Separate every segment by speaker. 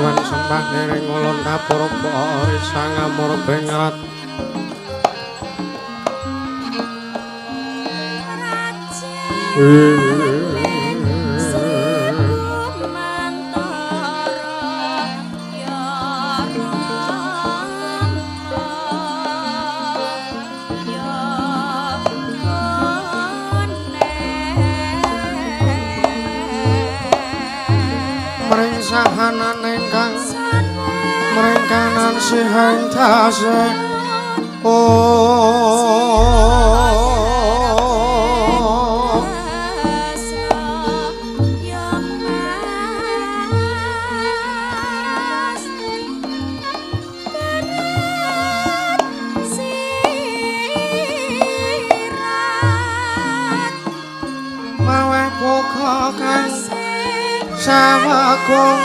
Speaker 1: Pangguwan sembah niring ulun kapurba risang amur bengrat. Sahanan ingkang mringkanan siheng dase maweh poka kang sawagung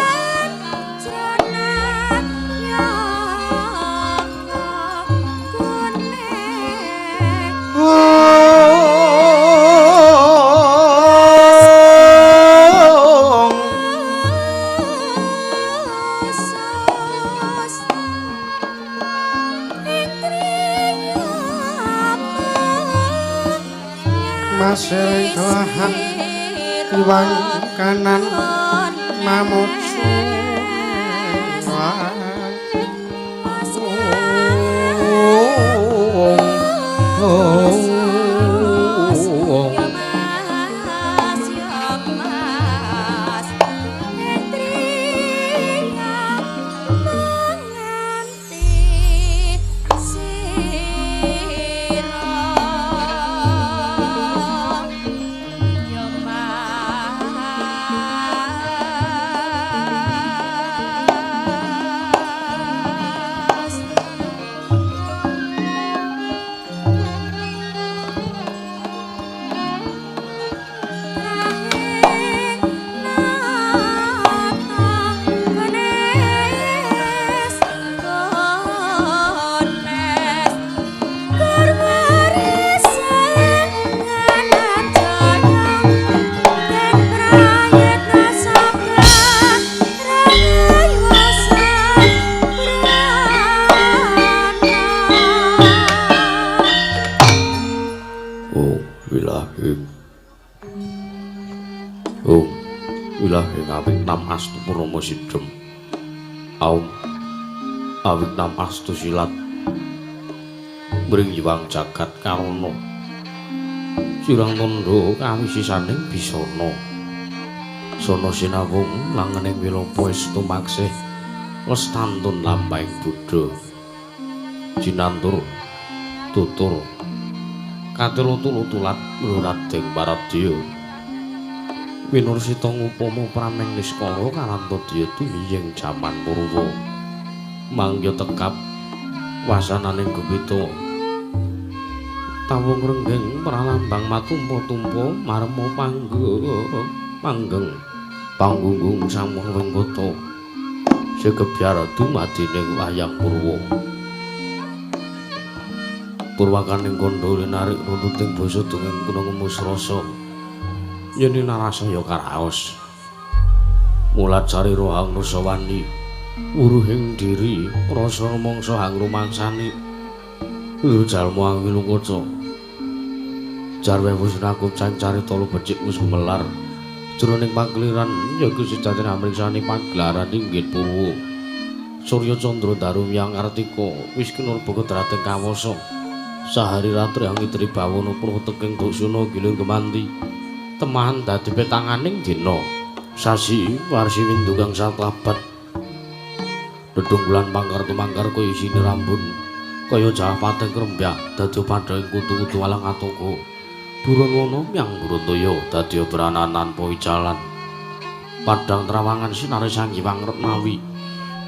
Speaker 1: masih kelahan iwang kanan mamucu Awik nam astu silat mring yiwang jagat karana sirang tandha kawisisaning bisana sana sinawung langening wilopo estu maksih lestantun lampahing buddha jinantur tutur katelutu-lutulat mluradeng paradya winursita ngupama prameng niskala karantadya tumiyeng jaman purwa mangya tekap wasananing gupita tawung renggeng pralambang matumpa-tumpa marma panggeng panggunggung samurwing kota segebyar dumadining wayang purwa purwakaning kandha linarik runtuting basa dongeng kuna ngemus rasa yen narasaya karaos mulat sarira hang rasawani wuruhing diri rasa mangsa hang rumangsani jalma angilukaca jarwe wis nakup carita becik wis gumelar jroning pakeliran ya iku sejatine amriksani pagelaran inggih purwa Surya Candra Daru Hyang Kartika wis kinurba kedrating kawasa sahari ratri angitri bawana purwa teking duksana gilir gemanti temahan dadi petanganing dina sasi warsi windu kang satu abad dedunggulan pangkar tumangkar kaya isine rambun kaya jawah pateng krembyak dadi padhang kutu-kutu alang atoko buron wana myang burontaya dadi obranan tanpa icalan padhang trawangan sinare Sang Hyang Retnawi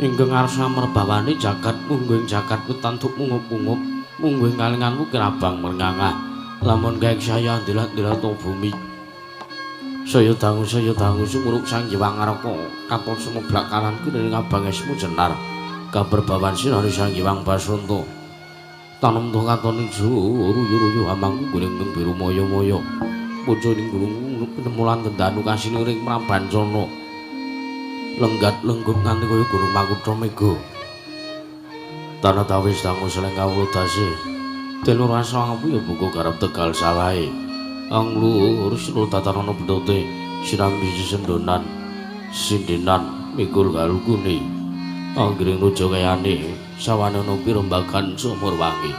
Speaker 1: ingkang arsa merbawani jagat mungguing jagat kutantuk mungup-mungup mungguing kalingan wukir abang merngangah lamun gaek saya ndilat-ndilat bumi saya dangu sumuruk Sang Hyang Ngaraka katon sumeblak kanan kuning abang esmu jenar kaberbawan sinari Sang Hyang Basanta tanem tuh katon ijo ruyu-ruyu hamangku guling biru moyo-moyo pucuning gunung kenemulan tendanu kasiniring Prabancana Lenggat lenggut nganti kaya gunung makutha mega. Tanah tawis dangu seleng kawula dase. Dene rasa aku ya buka garap tegal sawahe. Anglur sira tatarana bentote sinambi sesendonan sindenan mikul galukune. Anggiring nuja kayane sawane ana pirembagan sumur wangi.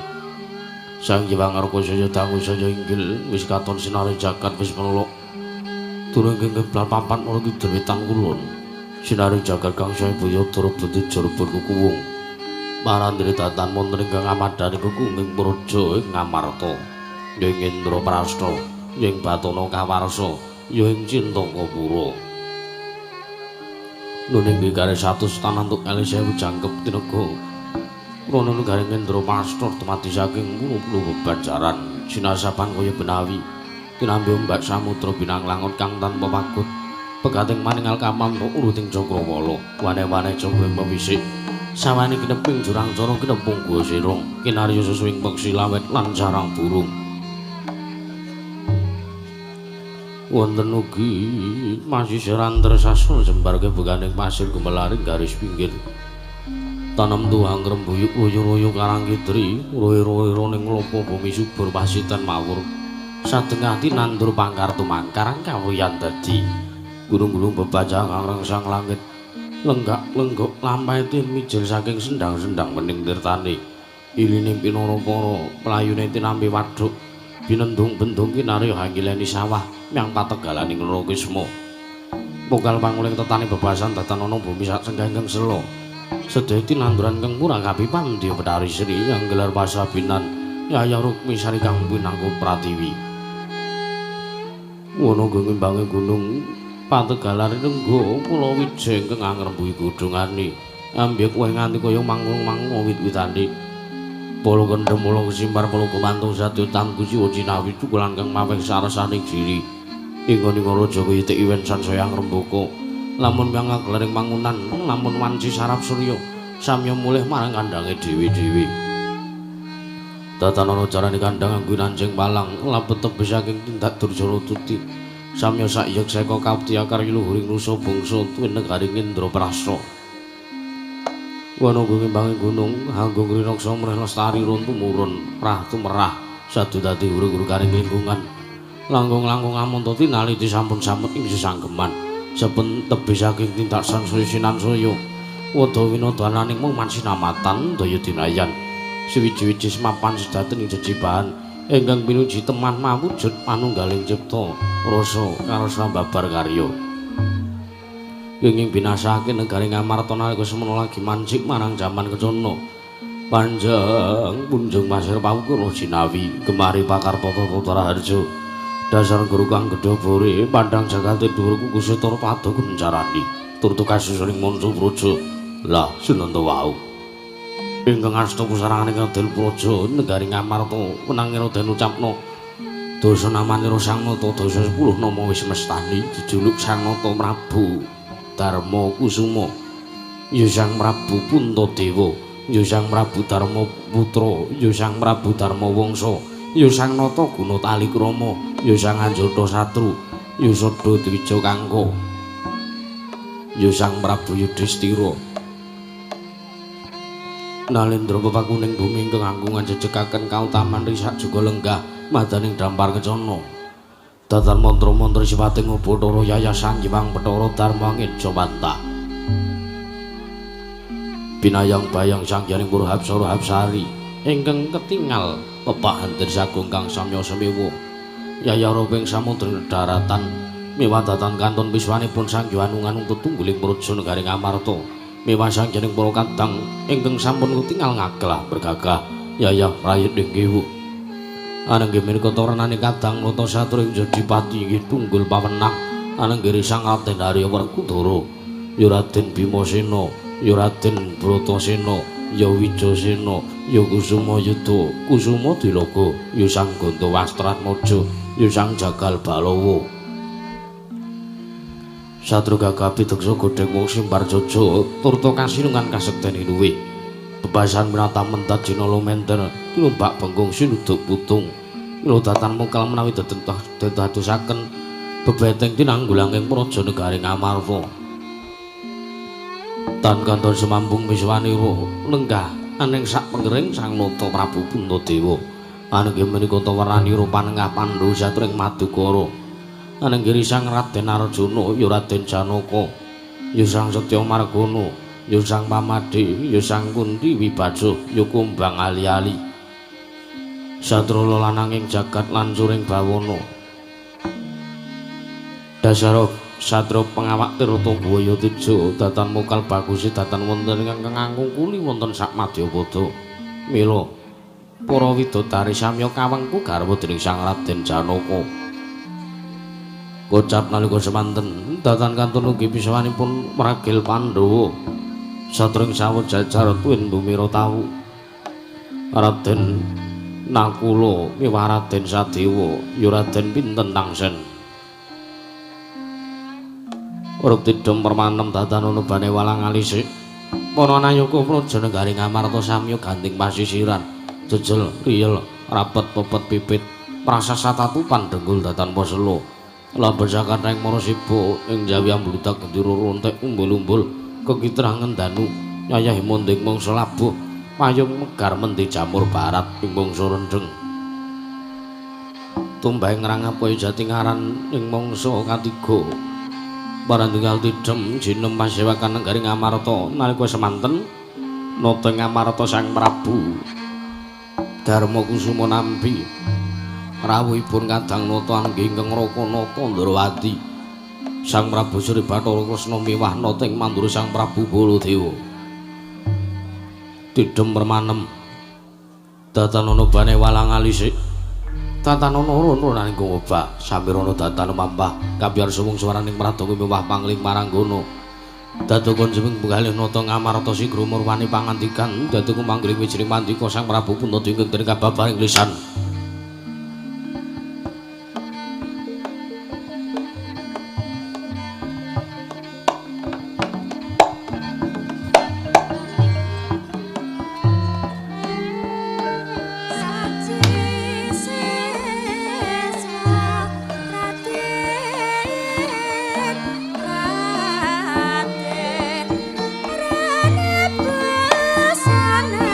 Speaker 1: Sang Hyang Ngarka saya dangu saya inggil wis katon sinare jagat wis melok. Durung keblan papan ora kidul wetan kulon. Sinare jagat kang saya buyut turut bentu jarbon kukuwung. Marandre datan wonten ingkang amadhani kukunging praja ing Ngamarta. Ya ing Indraprasta, ya ing Batana Kawarsa, ya ing Cintakapura. Nuning bikare 100 tanantuk kalih sewu jangkep tinega. Rono negaring Indraprasta tumati saking puluh bebanjaran sinasapan kaya benawi. Tinampi ombak samudra binang langut kang tanpa pagut. Pegating maningal kamam uruting cakrawala. Wane-wane canggung pewisik. Sawane kineping jurang cara kinepung guwa sirung. Kinarya sesuwing peksi lawet lan sarang burung. Wonten ugi masih ranter sasun jembar kebeganing pasir gumelaring garis pinggir. Tanem tuang rembuyuk royo-royo karang kidri, royo-royo ning lopo bumi subur pasitan mawur. Sadengah tinandur pangkar tumangkar kawuyan dadi. Gunung-gunung bebajang rengsang langit. Lenggak-lenggok lampahe tin mijil saking sendang-sendang wening tirtane. Iline pinara para playune tinampi wadhuk. Binendung-bendung kinarya hanggileni sawah myang pategalaning Nalakisma. Mungkal panguling tetane bebasan datan ana bumi sak senggangeng sela. Sedaya tinanduran kang murah kapipan pandya Betari Sri yang gelar pasabinan Yaya Rukmi Sari kang pinangku pratiwi. Wono ngimbange gunung pategalan renggo kula wija ingkang angrembuhi godhongane. Ambyek kowe nganti kaya mangung-mangung wit-witane. Pala kendhem pala kesimpar pala gumantung sadya tanggu siwa cinawi cukulan kang maweh sarasaning diri. Inggon raja kaya tik iwen sansaya ngrembaka. Lamun myang ngagelaring mangunan, lamun wanci sarap surya, samya mulih marang kandhange dhewe-dhewe. Tatanana carane kandhang anggo anjing palang, labet tebih saking tindak Durjana tuti. Samya sakyek seka kapti akarya luhuring nusa bangsa tuwin negaring Indraprasta. Wana ngimbangi gunung, hanggung rinaksa mreh lestari run tumurun, rah tumerah, sadu dadi hurug-huruganing lingkungan. Langkung-langkung amonto tinaliti sampun samet ing sesanggeman. Saben tebih saking tindak sansaya sinansaya. Wada winodananing mung mansinamatan daya dinayan. Siwiji-wiji semapan sedaten ing jejibahan ingkang pinuji teman mawujud manunggaling cipta rasa karsa babar karya. Kenging binasake negari Ngamarta nalika semana lagi mancik marang jaman kencana. Panjang punjung pasir pawukura jinawi gemari pakar tata tata raharja. Dasar guru kang gedhe bore pandang jagate dhuwur kuku setor padha kuncarani turtu kasusuning manca praja. Lah sinenta wau ingkang asta pusarane Kadel Praja negari Ngamarta wenangira den ucapna dasa namanira Sang Nata dasa 10 nama wis mestani jejuluk Sang Nata Prabu Darma Kusuma ya Sang Prabu Puntadewa ya Sang Prabu Darma Putra ya Sang Prabu Darma Wangsa ya Sang Nata Guna Talikrama ya Sang Anjata Satru ya Sada Dwija Kangka ya Sang Prabu Yudhistira. Nalendra pepakuning bumi ingkang anggung ngajejekaken kautaman risak juga lenggah madaning dampar kencana. Datan mantra-mantra sifate ngubathara yayasan Hyang Bathara Darma Ngejawantah. Binayang bayang Sang Hyang Purhapsara Hapsari ingkang ketingal pepahan Sagung kang samya semewa. Yaya roping samudra daratan miwadatan kantun piswanipun Sang Hyang Anung tetungguling praja negari Ngamarta. Miwah Sang Hyang para kadang ingkang sampun ketingal ngaglah bergagah yayah prayit ing kiwu. Anenggih menika toranane kadang nata satru ing Jodipati inggih tunggul pawenang anenggih Sang Raden Arya Werkudara ya Raden Bimasena ya Raden Bratasena ya Wijasena ya Kusuma Yuda Kusuma Dilaga ya Sang Ganda Wastratmaja ya Sang Jagal Balawa. Satru gagah pideksa godheng wong simbar jaja turta kasinungan kasekten luwih. Bebasan minata mentat jinala menter tinumbak bengkung sinuduk putung. Milodatan mungkal menawi dedadosaken bebeteng tinanggulanging praja negari Ngamarta. Tan kanton semambung miswanira lenggah aning sak pengering Sang Nata Prabu Puntadewa. Anengge menika tawaranira panengah Pandhu satring Madukara. Anenggiri Sang Raden Arjuna ya Raden Janaka, ya Sang Setya Margana, ya Sang Pamadhe, ya Sang Kunti Wibaja, ya Kumbang Ali-ali. Satrala lanang ing jagat lan suring bawana. Dasara satria pengawak tirta buaya teja datan mokal bagusi datan wonten ingkang ngangkuli wonten sak madyapada. Mila para widodari samya kawengku garwa dening Sang Raden Janaka. Kocap nalika semanten datan kantun ugi pisawanipun ragil Pandhawa satring sawut jajar tuwin bumi tawu. Raden Nakula miwah Raden Sadewa ya Raden pinten tangsen. Urip tidhem permanem datan ana bane walang alisik. Para nayaka praja negari Ngamarta samya ganting pasisiran, jejel riyel rapet pepet pipit prasasa tatu pandhenggul datan pasela. Lamben sakathahing para siba ing jawi ambludak gendera rontek umbul-umbul kekitrah ngendanu yayahe monding mangsa labuh payung megar mendi jamur barat ing mangsa rendheng. Tumbahe ngrangap kaya jati ngaran ing mangsa katiga. Parandunggal tidhem jinem pasewakan negari Ngamarta nalika semanten nata Ngamarta Sang Prabu Darma Kusuma nampi rawuhipun kadang nata angge ingkang Raka Nata Ndrawati Sang Prabu Sri Bathara Kresna miwah nata ing mandura Sang Prabu Baladewa. Tidhem permanem datan ana bane walang alisik tatan ana rono ing obah samirana datan mampah kabiyar sumung swaraning pradonga miwah pangling maranggana dadakon jeming penggalih nata Ngamarta sigra murwani pangandikan dadeka manggiling wijring mandika Sang Prabu Puntadewa ingkang dening kababaring lisan.
Speaker 2: Raden, Raden, Rane busana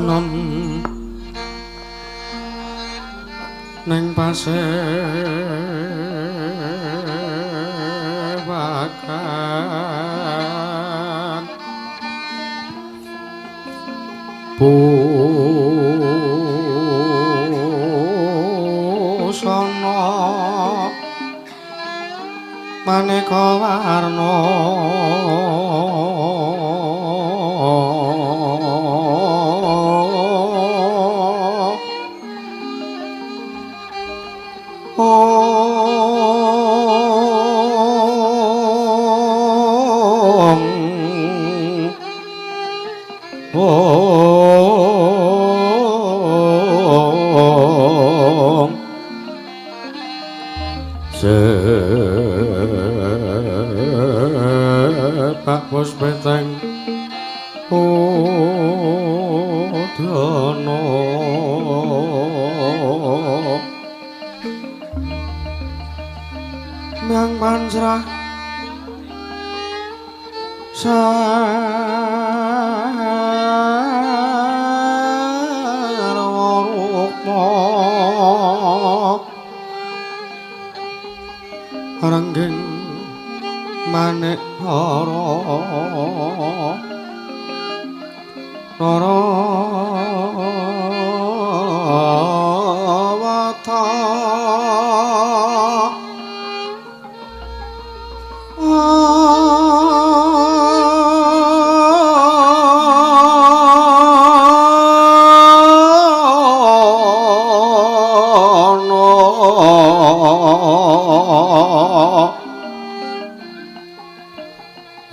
Speaker 1: Enom neng pasewakan busana maneka warna Sepak puspeteng udana myang pancrah sarwa rukma rangging manik nara narawata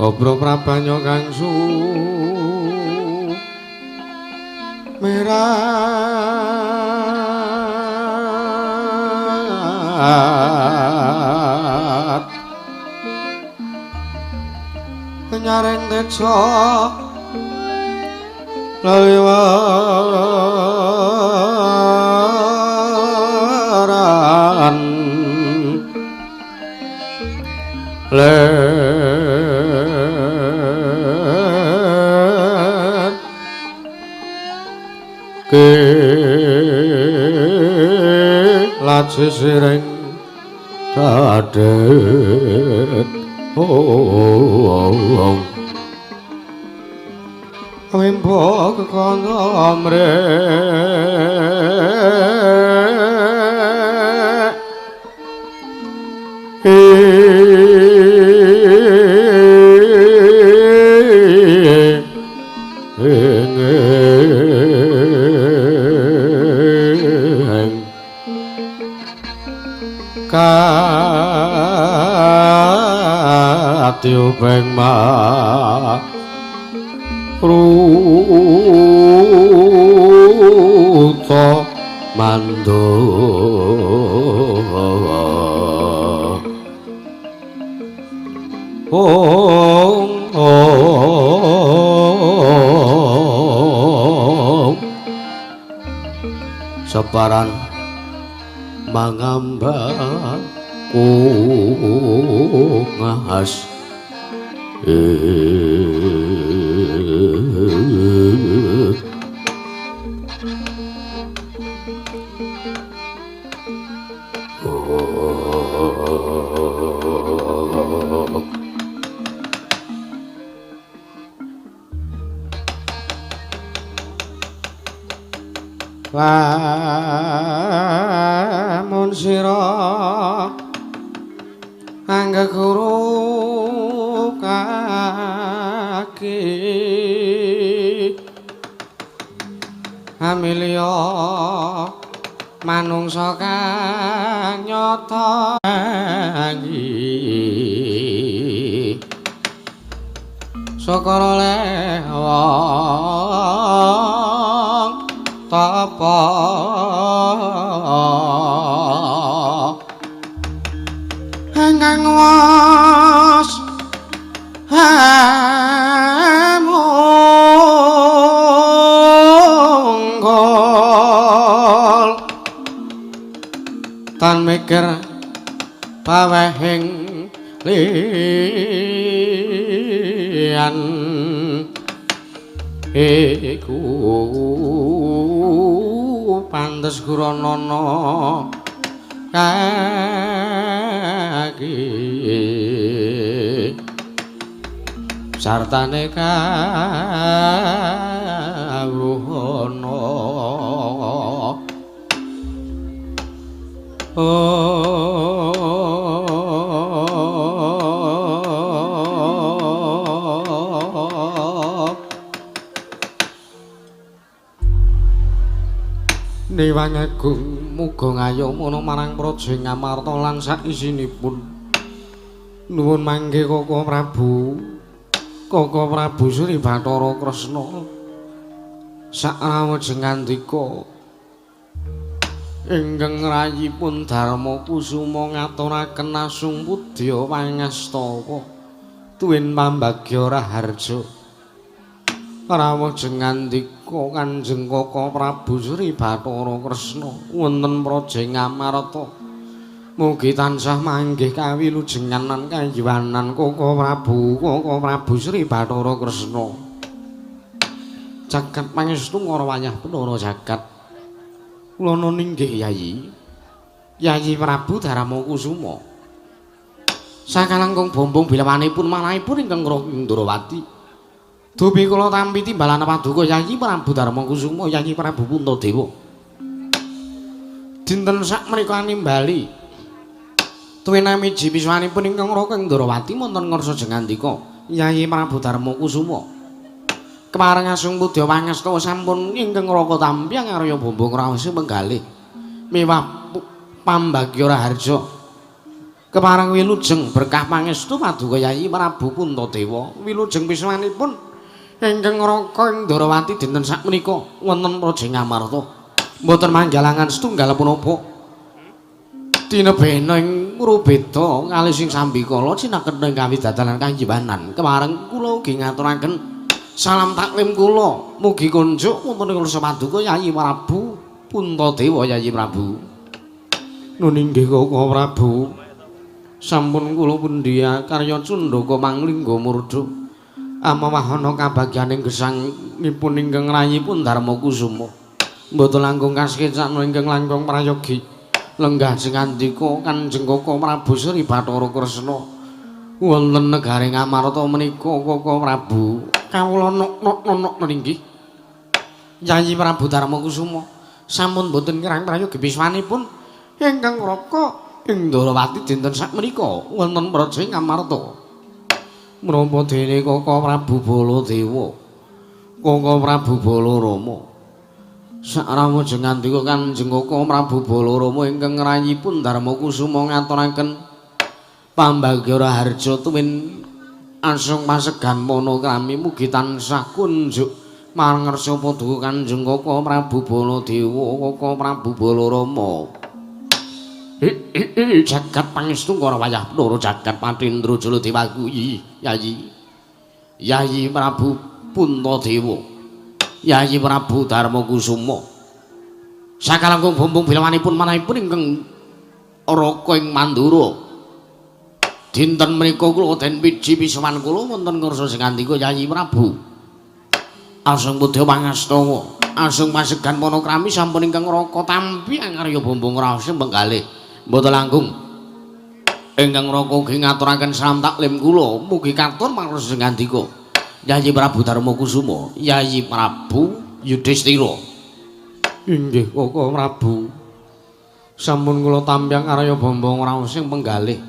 Speaker 1: Obro prabanya kang sumirat nyaring teja leliwaran Sisiring dadet oh wimbo kekana mrek Katiupeng ma ruta mando ong ong separan mangambar kungas Lamun sira anggeguru kaki amilya manungsa kang nyata Sukara lewang tapa ingkang was hamunggol tan mikir pawehing liyan. Iku pantes guranana kaki sartane kawruhana. Dewang Agung muga ngayomana marang Praja Ngamarta lan saisinipun. Nuwun mangke Koko Prabu. Koko Prabu Sri Bathara Kresna. Sakrawujeng ngandika ingkang rayipun Darma Kusuma ngaturaken asung pudya pangastawa tuwin pambagya raharja. Rawujeng ngandika Kanjeng Koko Prabu Sri Bathara Kresna wonten Praja Ngamarta. Mugi tansah manggih kawilujengan lan kayuwanan Koko Prabu, Koko Prabu Sri Bathara Kresna. Jagat pangestu ngara wayah Bathara jagat. Kula ninggih Yayi. Yayi Prabu Darma Kusuma. Sakalangkung bombong bilawanipun manahipun ingkang Ndrawati. Dupi kula tampi timbalan paduka Yayi Prabu Darma Kusuma, Yayi Prabu Puntadewa. Dinten sak menika nimbali tuwin amiji piswanipun ingkang Raka Ndrawati wonten ngarsa jengandika Yayi Prabu Darma Kusuma. Kepareng asung pudya pangastawa sampun ingkang Raka tampi angarya bombong raos penggalih miwah pambagya raharja. Kepareng wilujeng berkah pangestu paduka Yayi Prabu Puntadewa. Wilujeng piswanipun ingkang Raka Ndrawati dinten sakmenika wonten Praja Ngamarta. Mboten manggalangan setunggal punapa. Tinebena ing Rubeda kalih sing sambikala cinaketha ing kawidadalan kayiwanan. Kepareng kula ugi ngaturaken salam taklim kula. Mugi kunjuk wonten ing ngarsa paduka Yayi Prabu Puntadewa. Yayi Prabu. Nun inggih Koko Prabu. Sampun kula pundhiya karya cundaka manglingga murda. Amawahana kabagyaning gesangipun ingkang rayipun Darma Kusuma. Mboten langkung kasekecakna ingkang langkung prayogi. Lenggah singandika Kanjeng Koko Prabu Sri Bathara Kresna. Wonten negari Ngamarta menika Koko Prabu. Kawula nok-nok inggih. Yayi Prabu Darma Kusuma sampun boten kirang prayogi piswanipun ingkang Raka ing Ndrawati dinten sakmenika wonten Praja Ngamarta. Menapa dene Koko Prabu Baladewa, Koko Prabu Balarama. Sakrawujeng ngandika Kanjeng Koko Prabu Balarama ingkang rayipun Darma Kusuma ngaturaken pambagya raharja tuwin asung pasegan panakrami mugi tansah kunjuk marang ngarsa paduka Kanjeng Koko Prabu Baladewa, Koko Prabu Balarama. Jagat pangestu ngara wayah Bathara jagat Patindra Jaladewa kuwi Yayi. Yayi Prabu Puntadewa. Yayi Prabu Darma Kusuma. Sakalangkung bombong bilawanipun manahipun ingkang Raka ing Mandura. Dinten menika kula den piji pisowan kula wonten ngarsa sing ngandika Yayi Prabu. Asung pudya pangastawa, asung pasegan panakrami sampun ingkang Raka tampi angarya bombong raos penggalih. Mboten langkung ingkang Raka ugi ngaturaken salam taklim kula mugi katur marang sing ngandika Yayi Prabu Darma Kusuma, Yayi Prabu Yudhistira. Inggih Koko Prabu. Sampun kula tampi angarya bombong raos sing penggalih.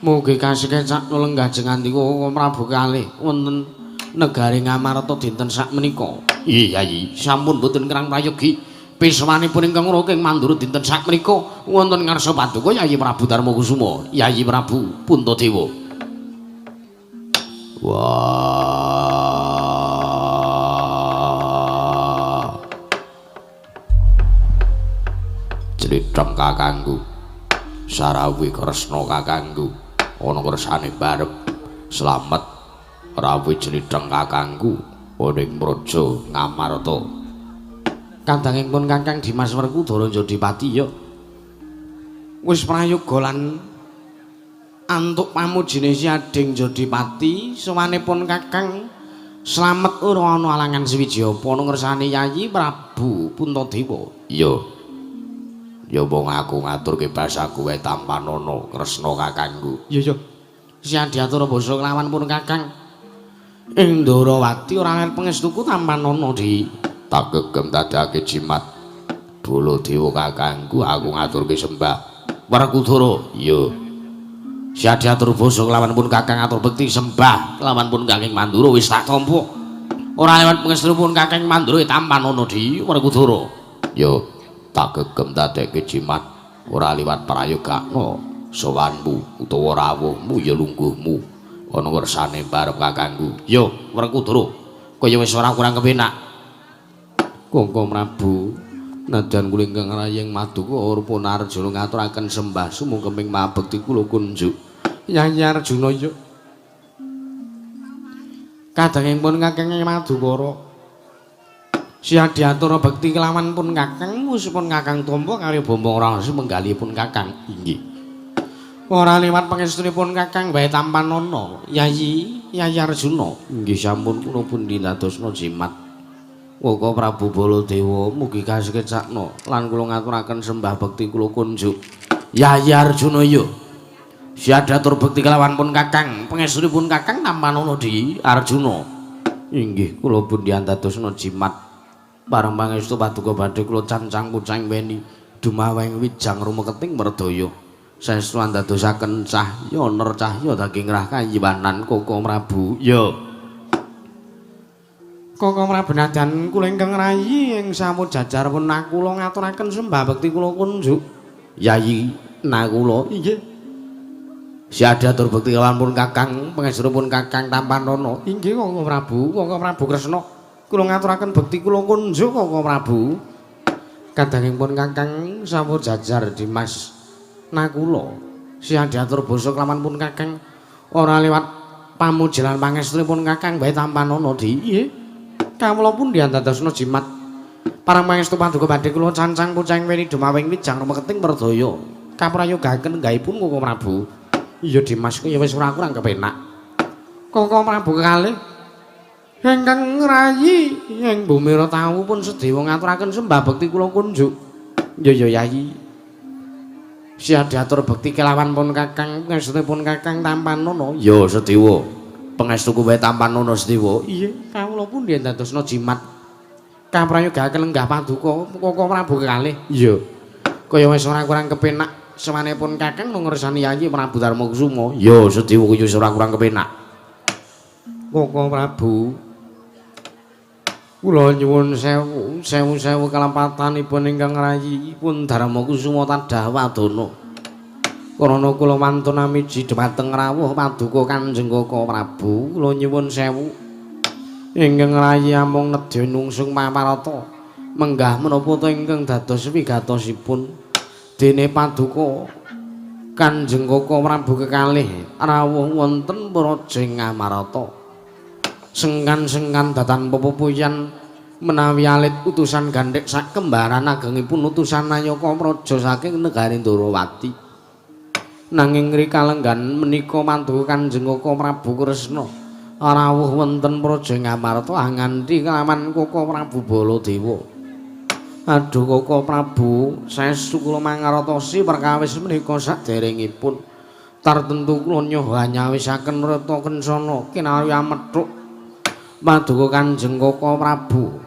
Speaker 1: Mugi kasekecak lenggah jengandika Koko Prabu kalih wonten negari Ngamarta dinten sakmenika. Iya Yayi, sampun boten kirang prayogi. Piswanipun ingkang Raka ing Mandura dinten sakmenika wonten ngarsa paduka Yayi Prabu Darma Kusuma, Yayi Prabu Puntadewa. Wah. Jlitheng kakangku. Sarawi Kresna kakangku. Ana kersane barep slamet rawuh jlitheng kakangku ana ing Praja Ngamarta. Kandhangipun Kakang Dimas Werkudara Jodipati ya. Wis prayoga lan antuk pamujine si Ading Jodipati, sowanipun Kakang Slamet ora ana alangan suwiji apa ana ngersane Yayi Prabu Puntadewa. Iya. Ya mung aku ngaturke basaku wae tampanana Kresna kakangku. Iya iya. Siang diatur basa kelawan pun kakang. Ing Ndorowati ora lel pangestuku tampanana di. Tak gegem dadake jimat Baladewa kakangku aku ngaturke sembah. Werkudara. Iya. Siang diatur basa kelawan pun kakang atur bekti sembah kelawan pun kakang Mandura wis tak tampa. Ora lewat pangestu pun kakang Mandura tampanana di Werkudara. Yo. Tak gegem dadeke jimat ora liwat prayogakna sowanmu utawa rawuhmu ya lungguhmu ana ngersane barep kakangku. Yo Werkudara kaya wis ora kurang kepenak. Koko Prabu nadyan kula ingkang rayeng maduka rupana Arjuna ngaturaken sembah sumungkeming mabekti kula kunjuk. Yayi Arjuna yo. Kadangipun kakang Madukara siang diatur bekti kelawan pun kakang musipun kakang tampa karo bombong rasi menggalipun kakang. Inggih. Ora liwat pangestunipun kakang bae tampanana Yayi Yayi Arjuna. Inggih sampun kula pundi dadosna jimat. Koko Prabu Baladewa mugi kasekecakna lan kula ngaturaken sembah bekti kula kunjuk. Yayi Arjuna yo. Siang diatur bekti kelawan pun kakang pangestunipun kakang tampanana di Arjuna. Inggih kula pundi andadosna jimat. Bareng pangestu paduka badhe kula cancang pucang weni dumaweng wijang rumeketing merdaya. Saestu andadosaken cahya ner cahya daging rah kayiwanan Koko Prabu. Ya. Koko Prabu nadyan kula ingkang rayi ing sampun jajar pun kula ngaturaken sembah bekti kula kunjuk. Yayi Nakula. Inggih. Siadatur bekti kelawan pun kakang pangestupun kakang tampanana. Inggih Koko Prabu, Koko Prabu Kresna. Kula ngaturaken bekti kula kunjuk Koko Prabu. Kadangipun kakang sampun jajar Dimas Nakula. Siang diatur basa kelawan pun kakang ora liwat pamujilan pangestunipun kakang bae tampanana di. Nggih. Kawula pun diandadosna jimat. Parang pangestu paduka badhe kula cancang pucang weni dumawing wijang rumeketing merdaya. Kaprayogaken enggahipun Koko Prabu. Iya Dimas ya wis ora kurang kepenak. Koko Prabu kekalih ingkang ngrayi ing bumi Ratawu pun sedewa ngaturaken sembah bekti kula kunjuk. Ya ya Yayi. Siap diatur bekti kelawan pun kakang pangestunipun kakang tampanana. Ya sedewa. Pangestuku wae tampanana sedewa. Iya, kawula pun dandosna jimat. Kaprayogaken lenggah paduka Koko Prabu kekalih. Iya. Kaya wis ora kurang kepenak semanipun kakang ngersani Yayi Prabu Darmakusuma. Ya sedewa kaya wis ora kurang kepenak. Koko Prabu kula nyuwun sewu, sewu-sewu kalepatanipun ingkang rayi pun Darmakusuma tadah wadana. Karana kula wantun amiji dhumateng rawuh paduka Kanjeng Koko Prabu, kula nyuwun sewu. Ingkang rayi amung nedya nungsung pamarata menggah menapa ta ingkang dados wigatosipun dene paduka Kanjeng Koko Prabu kekalih rawuh wonten praja Ngamarta. Sengkan-sengkan datan pepupuyan menawi alit utusan gandhek sak kembaran agengipun utusan Nayaka Praja saking negari Ndorowati. Nanging rikalenggan menika mantuka Kanjeng Koko Prabu Kresna rawuh wonten praja Ngamarta nganti kelawan Koko Prabu Baladewa. Aduh Koko Prabu, saestu kula mangertosi perkawis menika saderengipun tartentu kula nyoha nyawisaken rata kencana kinawi amethuk paduka Kanjeng Koko Prabu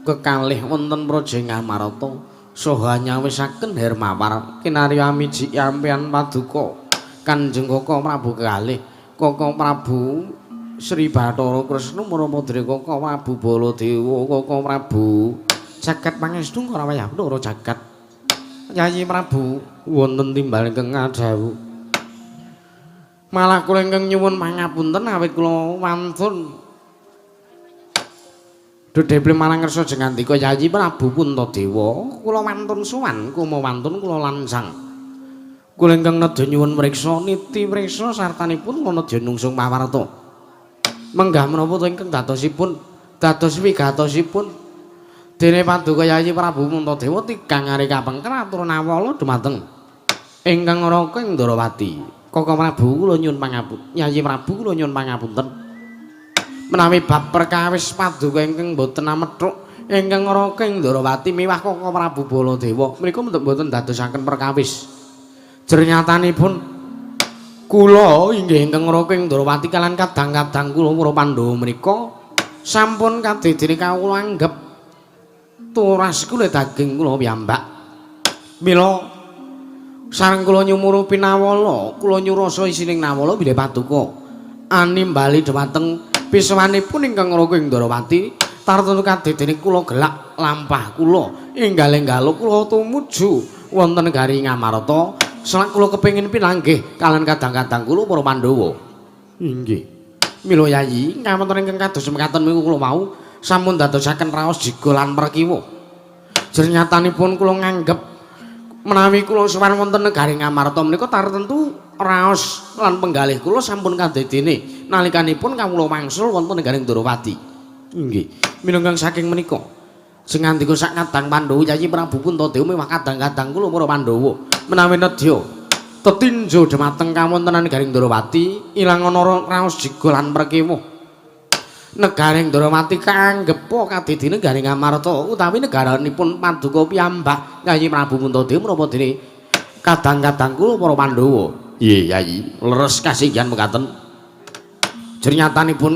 Speaker 1: kekalih wonten praja Ngamarta saha nyawisaken Hermawar kinarya amiji ampeyan paduka Kanjeng Koko Prabu kekalih Koko Prabu Sri Bathara Kresna Maramadra Koko Prabu Baladewa Koko Prabu jagat pangestu ora wayah ora jagat Yayi Prabu wonten timbal ingkang ngadhawuh malah kula ingkang nyuwun pangapunten awit kula wantun Dudeple marang ngersa jengandika Yayi Prabu Puntadewa, kula wantun sowan, kuma wantun kula lancang. Kula ingkang nedya nyuwun mriksa niti mriksa sartanipun kula nedya nungsung pawarta. Menggah menapa to ingkang dadosipun dados wigatosipun dene paduka Yayi Prabu Puntadewa tigang ari kapengker atur nawala dumateng ingkang raka ing Ndorowati. Koko Prabu kula nyuwun pangapunten, Yayi Prabu kula nyuwun pangapunten. Menawi bab perkawis paduka ingkang boten amethuk ingkang Raka ing Ndrawati miwah Kaka Prabu Baladewa menika mboten dadosaken perkawis. Jernyatanipun kula inggih ingkang Raka ing Ndrawati kalian kadang-kadang kula para Pandhawa menika sampun kadidene kawula anggep turas kula daging kula piyambak. Mila sareng kula nyumurupi nawala, kula nyurasa isining nawala bilih paduka animbali dhumateng pisawanipun ingkang Raka ing Ndrawati tartemtu kadidene kula gelak lampah kula enggal-enggalo kula tumuju wonten negari Ngamarta. Selak kula kepengin pinanggih kalian kadang-kadang kula para Pandhawa. Inggih. Mila Yayi, kawonten ingkang kados mekaten niku kula mau sampun dadosaken raos jiga lan perkiwa. Jernyatanipun kula nganggep menawi kula sowan wonten negari Ngamarta menika tartemtu raos lan penggalih kula sampun kadidene nalikanipun kawula wangsul wonten negari Ndrawati. Inggih. Minangka saking menika sing ngandika sak kadang Pandhawa Yayi Prabu Puntadewa miwah kadang-kadang kula para Pandhawa menawi nedya tetinjo dhumateng kawontenan negari Ndrawati ilang ana raos jiga lan perkiwa. Negari Ndrawati kaanggepa kadidene negari Ngamarta utawi negaranipun paduka piyambak Yayi Prabu Puntadewa menapa dene kadang-kadang kula para Pandhawa. Nggih Yayi, leres kasinggihan mekaten. Jernyatanipun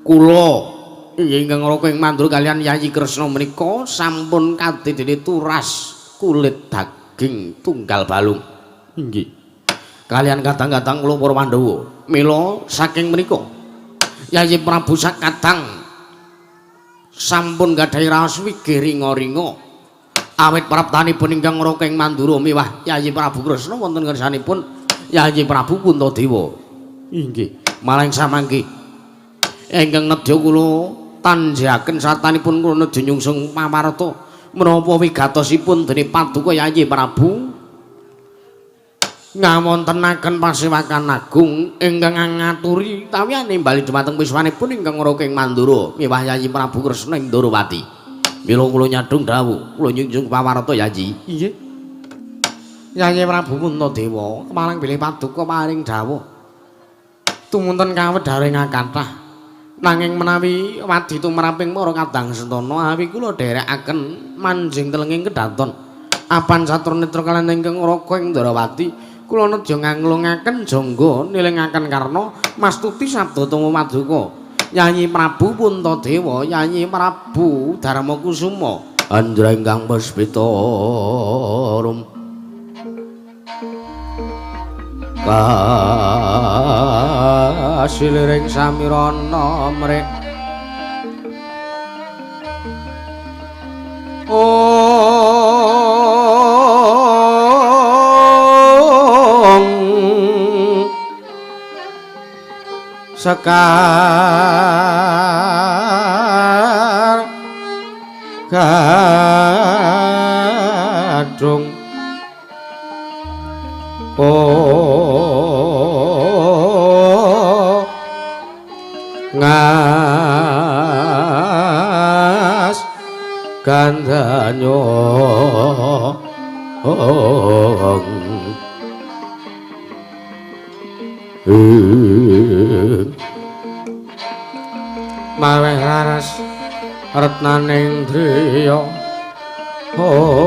Speaker 1: kula ingkang Raka ing Mandura kalian Yayi Kresna menika sampun kadidene turas kulit daging tunggal balung. Inggih. Kalian kadang-kadang kula para Pandhawa. Mila saking menika Yayi Prabu sakadang sampun gadhahi raos wigih ringa-ringa awit praptanipun ingkang Raka ing Mandura miwah Yayi Prabu Kresna wonten ngersanipun Yayi Prabu Puntadewa. Inggih. Malah samangke ingkang nedya kula tanjaken satanipun kula nedya nyungsung pawarta menapa wigatosipun dene paduka Yayi Prabu ngawontenaken pasewakan agung ingkang ngaturi tawiyane bali dhumateng wiswanipun ingkang Raka ing Mandura miwah Yayi Prabu Kresna ing Ndrawati. Mila kula nyadhung dawuh, kula nyunjung pawarta Yayi. Inggih. Yayi Prabu Puntadewa kemarang bilih paduka paring dawuh tumunten kawedharing kathah. Nanging menawi wadi tumraping para kadang sentana awi kula dherekaken manjing telenging kedaton apan saturnetra kaliyan ingkang Raka ing Ndrawati kula nedya nganglungaken jangga nilingaken karna mastuti sabda tama paduka Yayi Prabu Puntadewa Yayi Prabu Darmakusuma Andra ingkang puspita rum kasiliring samirana mrek ong sekar gadung oh ngas gandanyo maweh raras retnaning driya ong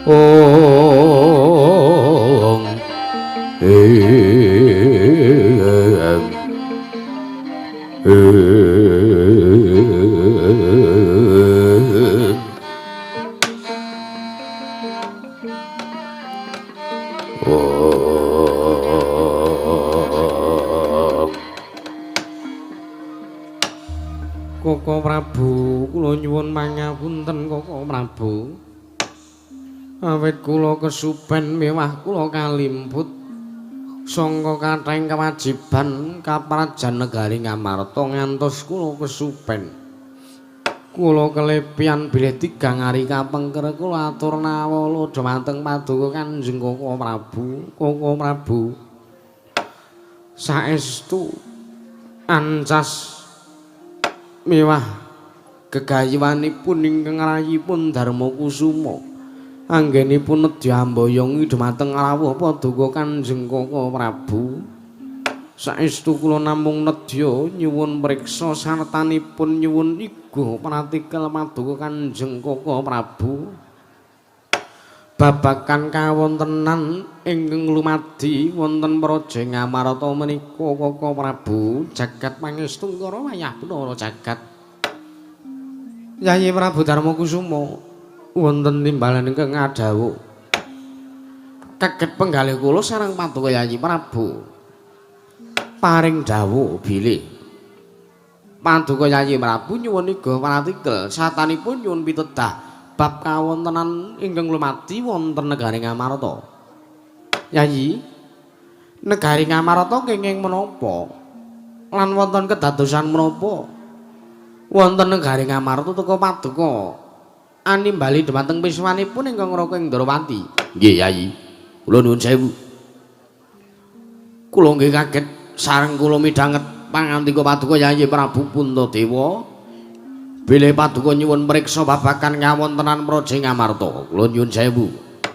Speaker 1: ong ing Koko Prabu, kula nyuwun mangapunten Koko Prabu. Awit kula kesupen mewah kula kalimput sangka kathahing kewajiban kaprajan negari Ngamarta ngantos kula kesupen. Kula kelepian bilih tigang ari kapengker kula atur nawala dhumateng paduka Kanjeng Koko Prabu. Koko Prabu, saestu ancas mewah gegayuhanipun ingkang rayipun Darmakusuma. Anggenipun nedya amboyongi dhumateng rawuh Paduka Kanjeng Kaka Prabu. Saestu kula namung nedya nyuwun priksa sartanipun nyuwun iga pratikel Paduka Kanjeng Kaka Prabu. Babagan kawontenan ingkang lumadi wonten Praja Ngamarta menika Kaka Prabu jagat pangestungkara wayah benara jagat. Yayi Prabu Darma Kusuma wonten timbalan ingkang ngadhawuh. Kaget penggalih kula sareng Paduka Yayi Prabu. Paring dawuh bilih Paduka Yayi Prabu nyuwun iga pratikel satanipun nyuwun pitedah bab kawontenan ingkang lumadi wonten negari Ngamarta. Yayi, negari Ngamarta kenging menapa? Lan wonten kedadosan menapa? Wonten negari Ngamarta teka Paduka animbali dhumateng piswanipun ingkang Raka Indrawati. Nggih, Yayi. Kula nuwun sewu. Kula nggih kaget sareng kula midhanget pangandika Paduka Yayi Prabu Puntadewa. Bilih Paduka nyuwun mriksa babagan kawontenan Praja Ngamarta. Kula nyuwun sewu.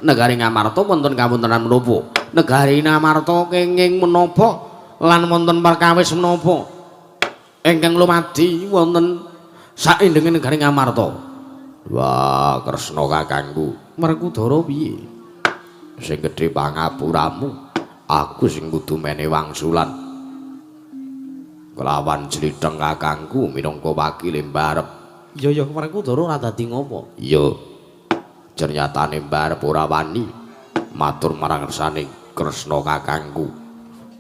Speaker 1: Negari Ngamarta wonten kawontenan menapa? Negari Ngamarta kenging menapa lan wonten perkawis menapa ingkang lumadi wonten saindenge negari Ngamarta? Wah, Kresna kakangku. Werkudara piye? Sing gedhe pangapuramu, aku sing kudu mene wangsulan. Kelawan jlitheng kakangku minangka wakile mbarep. Iya ya, Werkudara ora dadi ngopo? Iya. Jernyatane mbarep ora wani matur marang ngersane Kresna kakangku.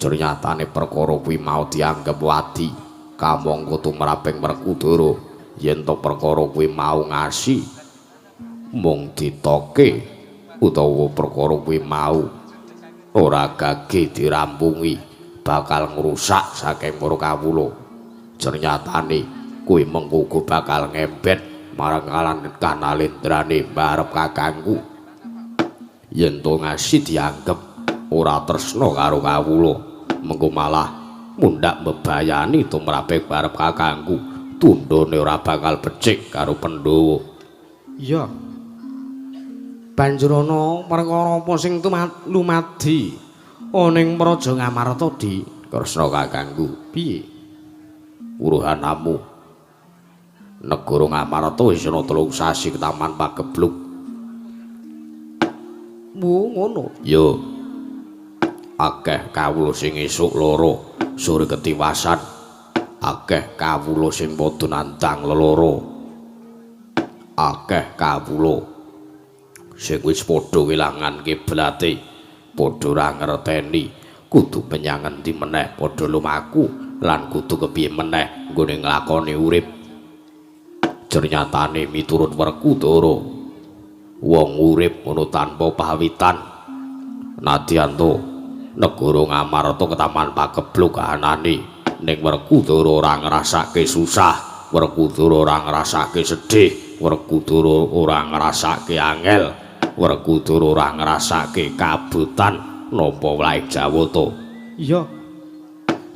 Speaker 1: Jernyatane perkara kuwi mau dianggep wadi kamangka tumraping Werkudara yen to perkara kuwi mau ngasi mung ditoke utawa perkara kuwi mau ora gage dirampungi bakal ngrusak saking para kawula. Jernyatane kuwi mengko uga bakal ngembet marang kanalendrane mbarep kakangku. Yen to ngasi dianggep ora tresna karo kawula, mengko malah mundhak mbebayani tumrape barep kakangku. Tundhone ora bakal becik karo Pandhawa. Iya. Banjur ana perkara apa sing lumadi ana ing Praja Ngamarta, Di? Kresna kakangku, piye? Wuruhanamu negara Ngamarta wis ana 3 sasi ketaman pagebluk. Mu ngono. Yo. Akeh kawula sing esuk lara, sore ketiwasan. Akeh kawula sing padha nandang leloro. Akeh kawula sing wis padha kelangan kiblate, padha ora ngerteni kudu menyang endi meneh padha lumaku lan kudu kepiye meneh nggone nglakoni urip. Jernyatane miturut Werkudara, wong urip ngono tanpa pawitan. Nadyan to negara Ngamarta ketaman pagebluk kahanane, ning Werkudara ora ngrasake susah, Werkudara ora ngrasake sedih, Werkudara ora ngrasake angel, Werkudara ora ngrasake kabotan napa wae Jawata. Iya.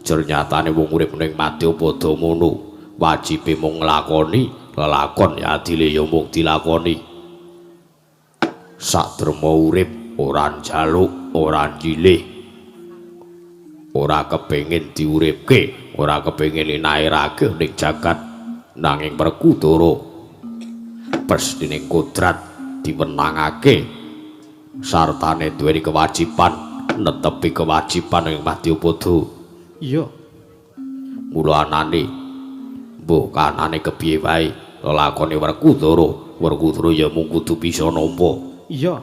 Speaker 1: Jernyatane wong urip ning madya padha ngono, wajibe mung nglakoni lelakon ya adile ya mung dilakoni. Saderma urip ora njaluk, ora nyilih, ora kepengin diuripke, ora kepengin inairake ning jagat, nanging Werkudara pestining kodrat diwenangake sartane duweni kewajiban netepi kewajiban ing madyapada. Iya. Mula anane mbuh kanane kepiye wae lelakone Werkudara, Werkudara ya mung kudu bisa nampa. Iya.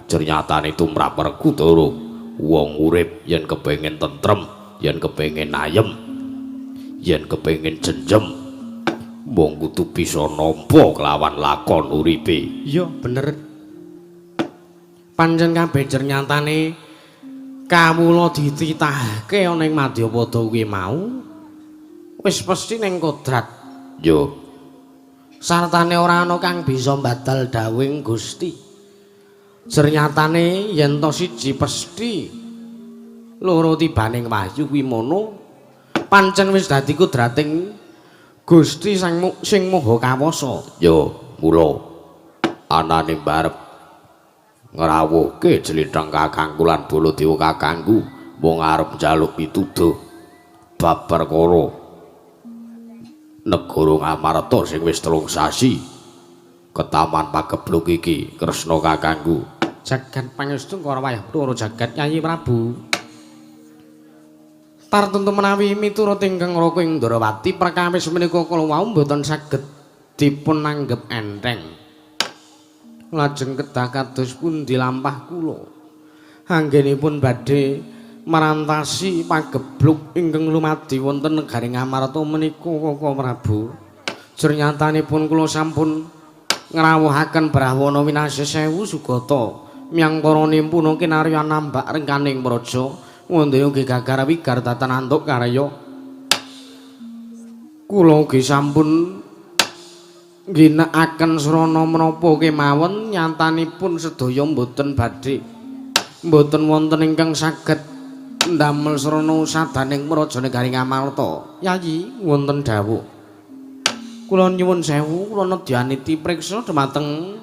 Speaker 1: Jernyatane tumrap Werkudara, wong urip yen kepengin tentrem, yen kepengin ayem, yen kepengin jenjem, mung kudu bisa nampa kelawan lakon uripe. Iya, bener. Pancen kabeh jernyatane kawula dititahke ana ing madyapada kuwi mau wis pesthi ning kodrat. Yo. Sartane ora ana kang bisa mbadal dawuhing Gusti. Jernyatane yen to siji pesthi loro tibaning wahyu kuwi mono pancen wis dadi kodrating Gusti sang sing Maha Kawasa. Yo, mula anane mbarep Ngrawuhke jlintang kakangku lan Baladewa kakangku mung arep njaluk pituduh bab perkara negara Ngamarta sing wis 3 sasi ketaman pagebluk iki Kresna kakangku.
Speaker 2: Jagat pangestu karo wayah Bathara jagat Yayi Prabu. Tartuntu menawi miturut ingkang Raka ing Ndrawati perkawis menika kala wau mboten saged dipun anggep enteng. Lajeng kedah kados pundi lampah kula anggenipun badhe merantasi pagebluk ingkang lumadi wonten negari Ngamarta menika Kaka Prabu. Jernyatanipun kula sampun ngrawuhaken Brahwana winasih sewu sugata miyang para nimpuna kinarya nambak rengkaning praja wondaya ugi gagar wigar datan antuk karya. Kula ugi sampun ngginakaken srana menapa kemawon nyatanipun sedaya mboten badhe mboten wonten ingkang saged ndamel srana sadaning praja negari Ngamarta. Yayi wonten dawuh. Kula nyuwun sewu kula nedyaniti priksa dhumateng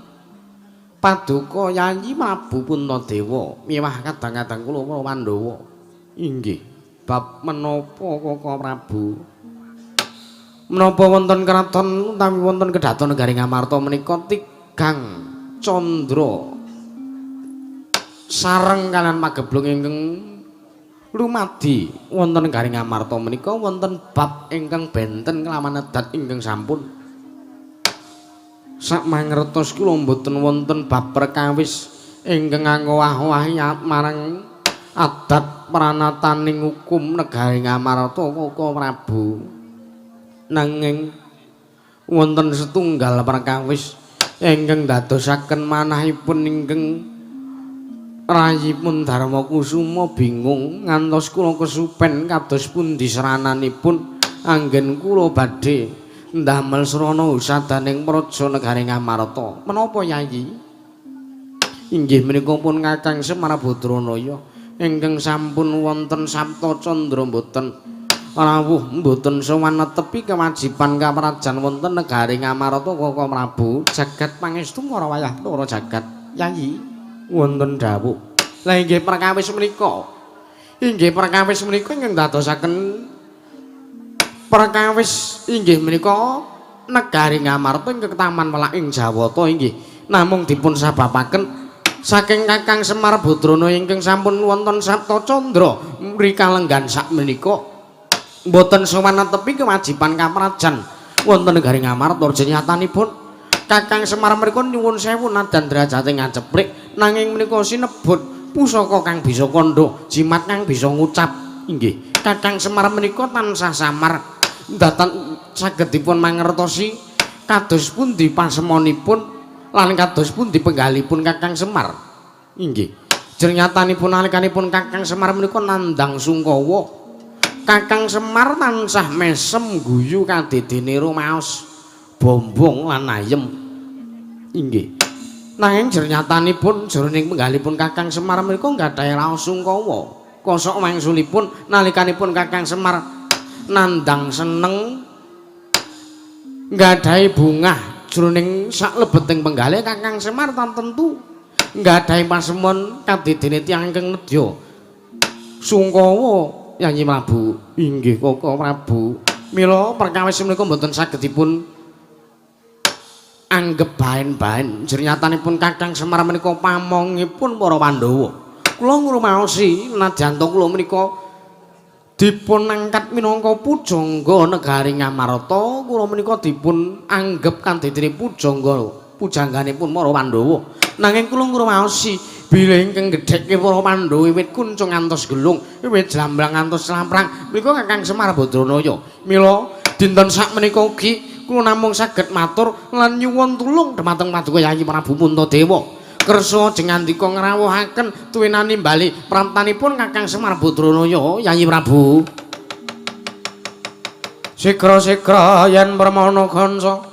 Speaker 2: paduka Yayi Prabu Puntadewa miwah kadang-kadang kula para Pandhawa. Inggih bab menapa Kaka Prabu? Menapa wonten kraton utawi wonten kedaton negari Ngamarta menika tigang candra sareng kalian pageblung ingkang lumadi wonten negari Ngamarta menika wonten bab ingkang benten kelawan adat ingkang sampun sak mangertos kula mboten wonten bab perkawis ingkang angowah-owahi marang adat pranataning hukum negari Ngamarta Kaka Prabu. Nanging wonten setunggal perkawis ingkang dadosaken manahipun ingkang rayipun Darmakusuma bingung ngantos kula kesupen kados pundi serananipun anggen kula badhe ndamel srana usadaning praja negari Ngamarta. Menapa Yayi? Inggih menika pun Kakang Semar Badranaya ingkang sampun wonten Sapta Candra mboten rawuh mboten sowan netepi kewajiban kaprajan wonten negari Ngamarta Kaka Prabu. Jagat pangestu para wayah para jagat. Yayi wonten dawuh. Lah inggih perkawis menika. Inggih perkawis menika ingkang dadosaken perkawis inggih menika negari Ngamarta ingkang taman welak ing Jawata inggih namung dipun sababaken saking Kakang Semar Badrana ingkang sampun wonten Sapta Candra mrika lenggan sakmenika mboten sowan netepi kewajiban kaprajan wonten negari Ngamarta. Jenyatanipun Kakang Semar mriku nyuwun sewu nadan derajate ngaceplik nanging menika sinebut pusaka kang bisa kandha jimat kang bisa ngucap. Inggih Kakang Semar menika tansah samar datan saged dipun mangertosi kados pundi pasemonipun lan kados pundi penggalipun Kakang Semar. Inggih jernyatanipun nalikanipun Kakang Semar menika nandhang sungkawa Kakang Semar tansah mesem guyu kadedene rumaos bombong lan ayem. Inggih. Nanging jernyatanipun jroning penggalipun Kakang Semar menika nggadahi raos sungkawa. Kosok wangsulipun nalikanipun Kakang Semar nandhang seneng nggadahi bungah jroning saklebeting penggalih Kakang Semar tentu nggadahi pasemon kadedene tiyang ingkang nedya sungkawa Yayi Prabu. Inggih Kaka Prabu. Mila perkawis menika mboten saged dipun anggep baen-baen. Jernyatanipun Kakang Semar menika pamongipun para Pandhawa. Kula ngrumaosi nadyan ta kula menika dipun angkat minangka pujangga negari Ngamarta, kula menika dipun anggep kadedene pujangga pujangganipun para Pandhawa. Nanging kula ngrumaosi bilih ingkang gedhekke para Pandhawa wiwit kuncung ngantos gelung, wiwit jlamblang ngantos lamprang menika Kakang Semar Badranaya. Mila dinten sakmenika ugi kula namung saged matur lan nyuwun tulung dhumateng Paduka Yayi Prabu Puntadewa. Kersa ajeng ngandika ngrawuhaken tuwinani bali praptanipun Kakang Semar Badranaya Yayi Prabu. Sigra-sigra yen permana kanca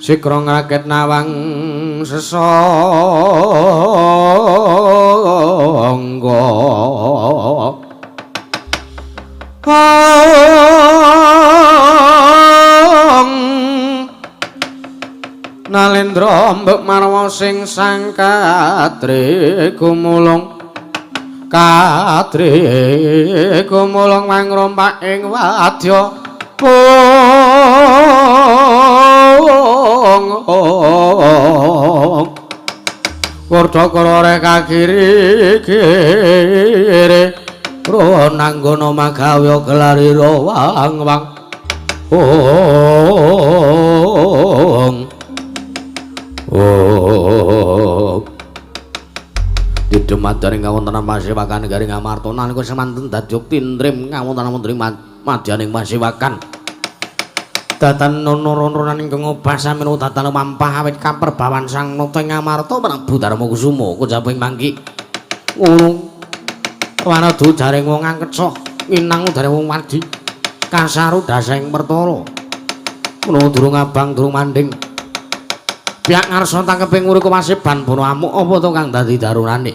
Speaker 2: sigra ngrakit nawang sesangga. Nalendra mbek marwa sing sang kadri gumulung kadri gumulung mangrompak ing wadya pung Kurdakara reka kiri kiri Ronanggana magawe gelarira wang wang ong oh Didemadaring kawontenan pasewakan negari Ngamarta nalika semanten dadyuk tindrim kawontenan menteri madyaning pasewakan datan nono-nononan ingkang obah samino datan mampah awit kaperbawan sang nata Ngamarta Prabu Darmakusuma kujaping mangki ngono wanadu jaring wong angkecoh nginang udare wong wadi kasaru daseng pertara menawa durung abang durung manding pihak ngarsa tangkeping urip kewasiban bono amuk apa to kang dadi darunane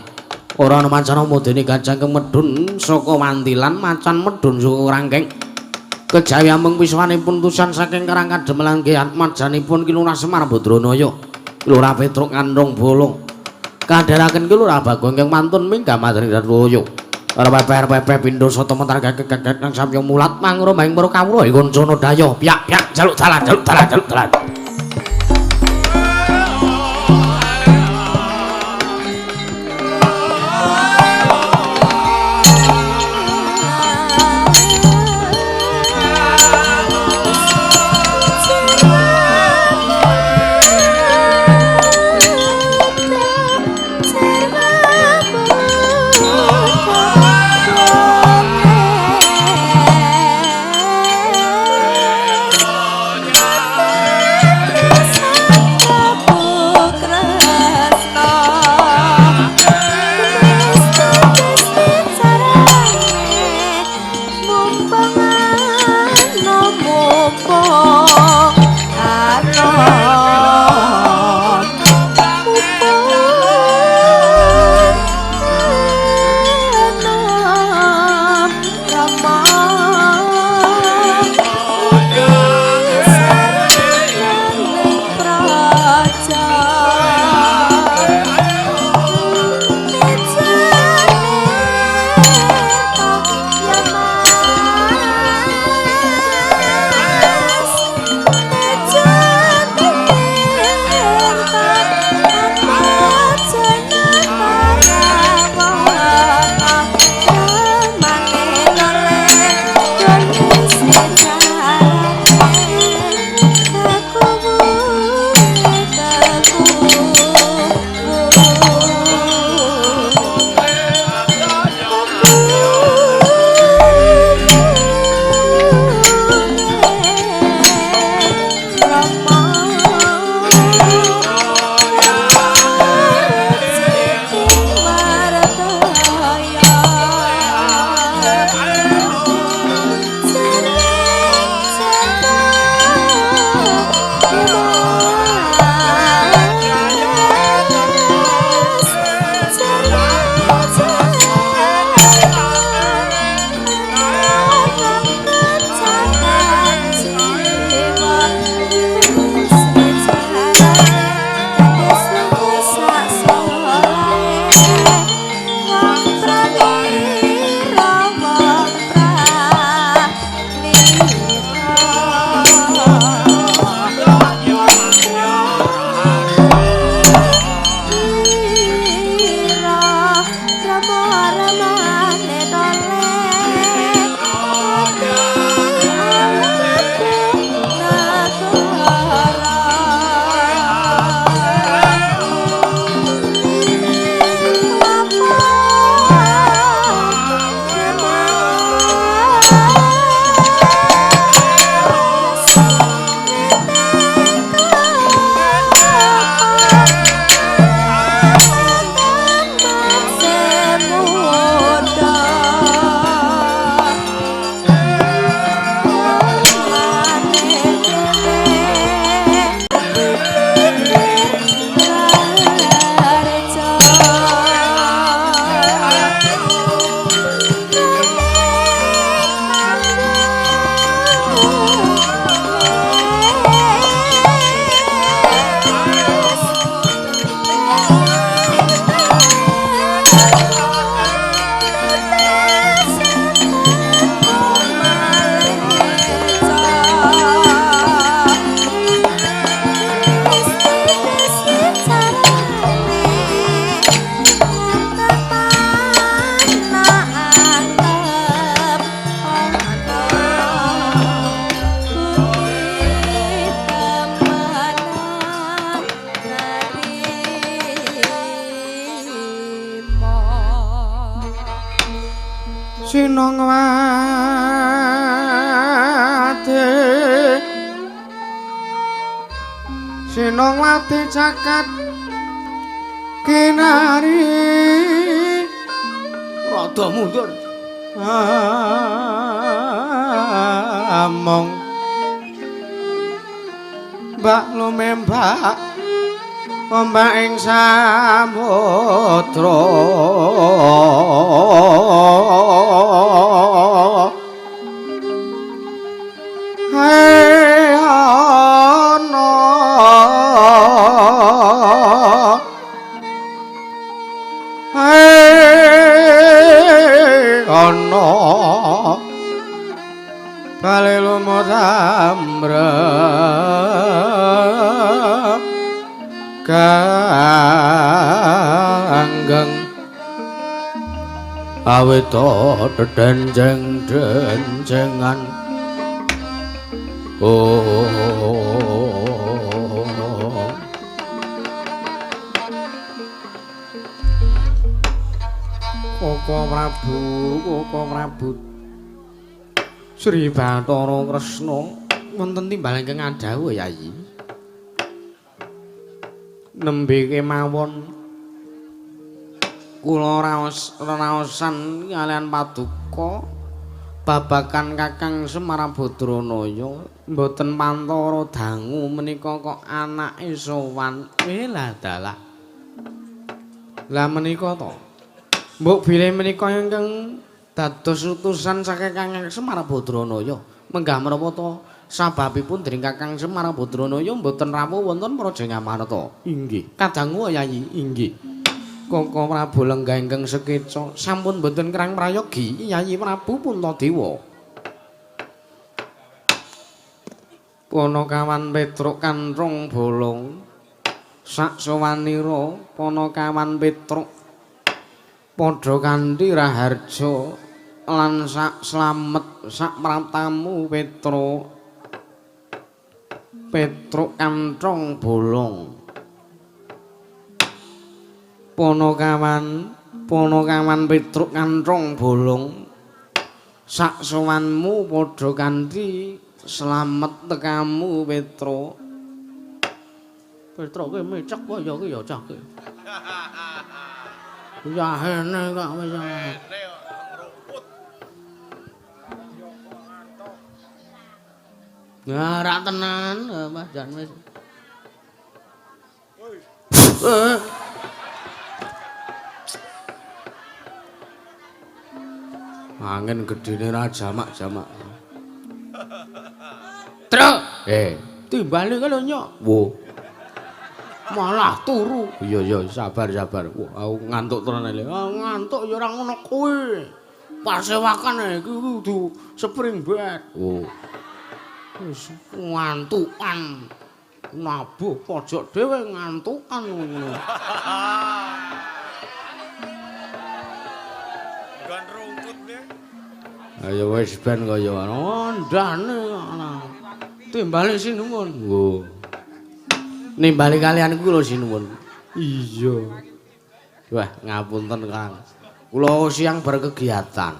Speaker 2: ora ana macan modene gajah kang medhun saka wantilan macan medhun saka rangkeng kejawi amung pisuwanipun tusan saking Karang Kademelan Ki atmajanipun Ki Lurah Semar Badranaya Ki Lurah Petruk Kandhong Bolong kadheraken Ki Lurah Bagong ingkang mantun minggah madring Darwoyo ora peper-pepe pindho sata mentar gagek-gagek nang samya mulat mangromahing para kawula kancana daya piyak-piyak jaluk dalan jaluk dalan jaluk dalan. Sinong wate, sinong wate cakat kinari
Speaker 1: rada mundur
Speaker 2: among mbak lumembak ombak ing samudra hai ana hai ana bali lumut amrep ganggeng
Speaker 1: awit dedenjeng-denjengan. Oh
Speaker 2: Koko Prabu, Koko Prabu Sri Bathara Kresna
Speaker 1: wonten timbal ingkang adhawuh Yayi. Nembe kemawon kula raos raosan kaliyan paduka babagan Kakang Semar Badranaya mboten pantara dangu menika kok anake sowan. Lah dalah. Lah menika to. Mbok bilih menika ingkang dados utusan saking Kakang Semar Badranaya. Menggah menapa to sababipun dening Kakang Semar Badranaya mboten rawuh wonten Praja Ngamarta. Inggih. Kadangu Yayi, inggih. Koko Prabu lenggah ingkang sekeca sampun mboten kerang prayogi Yayi Prabu Puntadewa. Panakawan Petruk kanthong bolong sak sowanira panakawan Petruk padha kanthi raharja lan sak slamet sak pratamu Petruk. Petruk kanthong bolong. Panakawan Petruk kanthong bolong sak sowanmu padha kanthi slamet tekamu Petruk. Petruk ki micek kaya ki ya cah ki. Ya hene kok wis. Ngarak tenan, Mas Jan wis. Angin gedene ra jamak-jamak. Truk, timbali ki lho nyok. Wo. Malah turu. Iya iya sabar sabar. Wah, aku ngantuk tenan lho. Ah, ngantuk ya ora ngono kuwi. Pasewakan iki kudu spring bed. Oh. Wis ngantukan. Nabuh pojok dhewe ngantukan ngono.
Speaker 3: Nggon rungkut ne.
Speaker 1: Ayo wis ben kaya ngono. Ndane timbali sinuwun. Nggo. Nimbali kalian kula sinuwun. Iya. Wah, ngapunten Kang. Kula siang berkegiatan.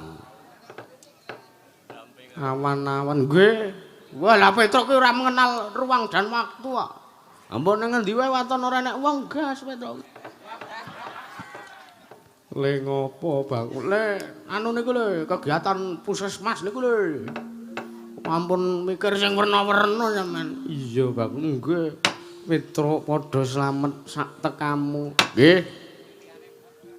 Speaker 1: Awan-awan nggih. Wah, lah Petruk ki ora mengenal ruang dan waktu kok. Ampun nang ngendi wae waton ora enek wong gas Petruk. Le ngopo, Bang? Le anu niku lho, kegiatan puskesmas niku lho. Ampun mikir sing werna-werna sampean. Iya, Bang. Nggih. Petruk padha slamet sak tekamu. Nggih.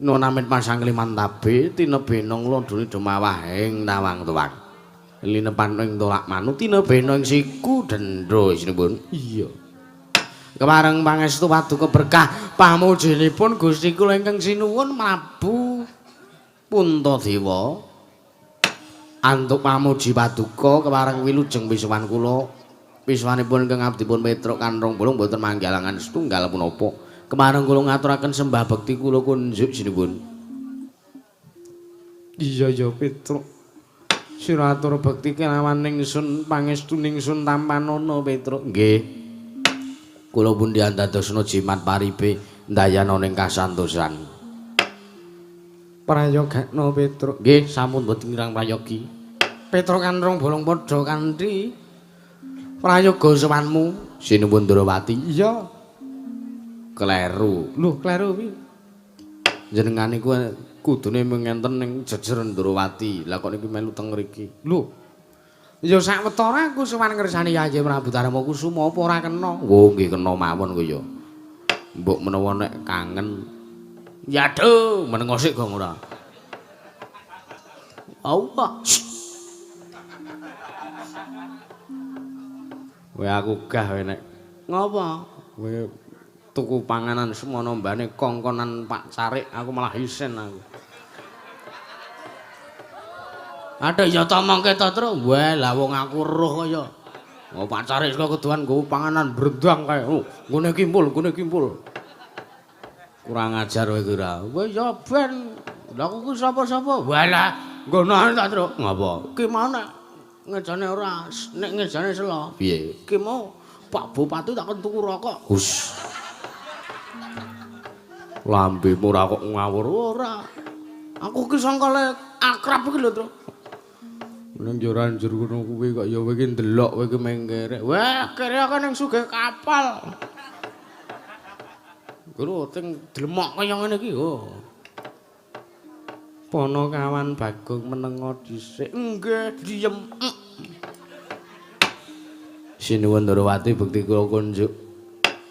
Speaker 1: Nuwun amit pasang limantabe tinebena nglondone demawah ing tawang tuwang. Linepan ing tolak manu tinebena ing siku dendha isinipun. Iya. Kemareng pangestu paduka berkah pamujinipun Gusti kula ingkang sinuwun Prabu Puntadewa. Antuk pamuji paduka kemareng wilujeng pisuwan kula. Pisuwanipun ingkang abdipun Petruk kanthong bolong mboten manggalangan setunggal punapa. Kemareng kula ngaturaken sembah bekti kula kunjuk sinuwun.
Speaker 2: Iya ya Petruk. Sira atur bekti kelawan ningsun pangestu ningsun tampanana Petruk.
Speaker 1: Nggih. Kula pundi andadosna jimat paripe ndayana ning kasantosan.
Speaker 2: Prayogakno Petruk. Nggih, sampun mboten kirang prayogi. Petruk kanrung bolong padha kanthi prayoga sowanmu. Sinuwun Ndrawati. Iya. Kleru. Lho, kleru piye? Jenengan niku kudune mung enten ning jejer Ndrawati. Lah kok niki melu teng mriki. Lho. Ya sawetara aku sowan ngersani Yayi Prabu Darma Kusuma apa ora kena? Oh, nggih kena mawon kuwi ya. Mbok menawa nek kangen. Ya aduh, menengo sik gong ora. Allah. Kowe aku gah kowe nek ngopo? Kowe tuku panganan semono mbane kongkonan Pak Carik, aku malah isin aku. Aduh ya ta mongke to, Tru. Wah, lah wong aku roh kaya. Oh, Pak Carik saka keduan nggo panganan brendang kae. Oh, nggone kimpul, nggone kimpul. Kurang ajar kowe iki ora. Kowe ya ben. Lah aku ku sapa-sapa. Walah, nggono ta, Tru. Ngapa? Ki mau nek ngejane ora, nek ngejane selo. Piye? Ki mau Pak Bupati tak kon tuku rokok. Hus. Lambemu ora kok ngawur ora. Aku ki sangkale akrab iki lho, Tru. Ning yo ora njur ngono kuwi kok ya kowe iki ndelok kowe iki mengkerek. Wah, kere aku ning sugih kapal. Guru sing dlemok kaya ngene iki oh. Ponokawan Bagong menengo dhisik. Nggih, diem. Sinuwun Ndrawati bekti kula kunjuk.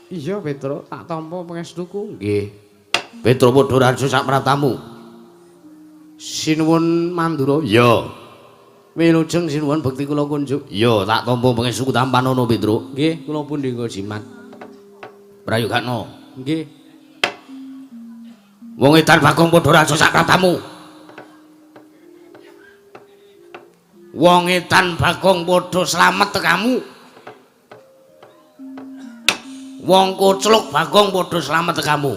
Speaker 2: Iya, Petruk, tak tampa pangestuku. Nggih. Petruk padha raja sak pratamu. Sinuwun Mandura. Iya. Wilujeng sinuwun bekti kula kunjuk. Iya, tak tampa pangestuku tampanono, Petruk. Nggih, kula pundi nggo jimat. Prayogakno. Nggih. Wong edan Bagong padha raja sak pratamu. Wong edan Bagong padha slamet tekamu. Wong kocluk Bagong padha slamet tekamu.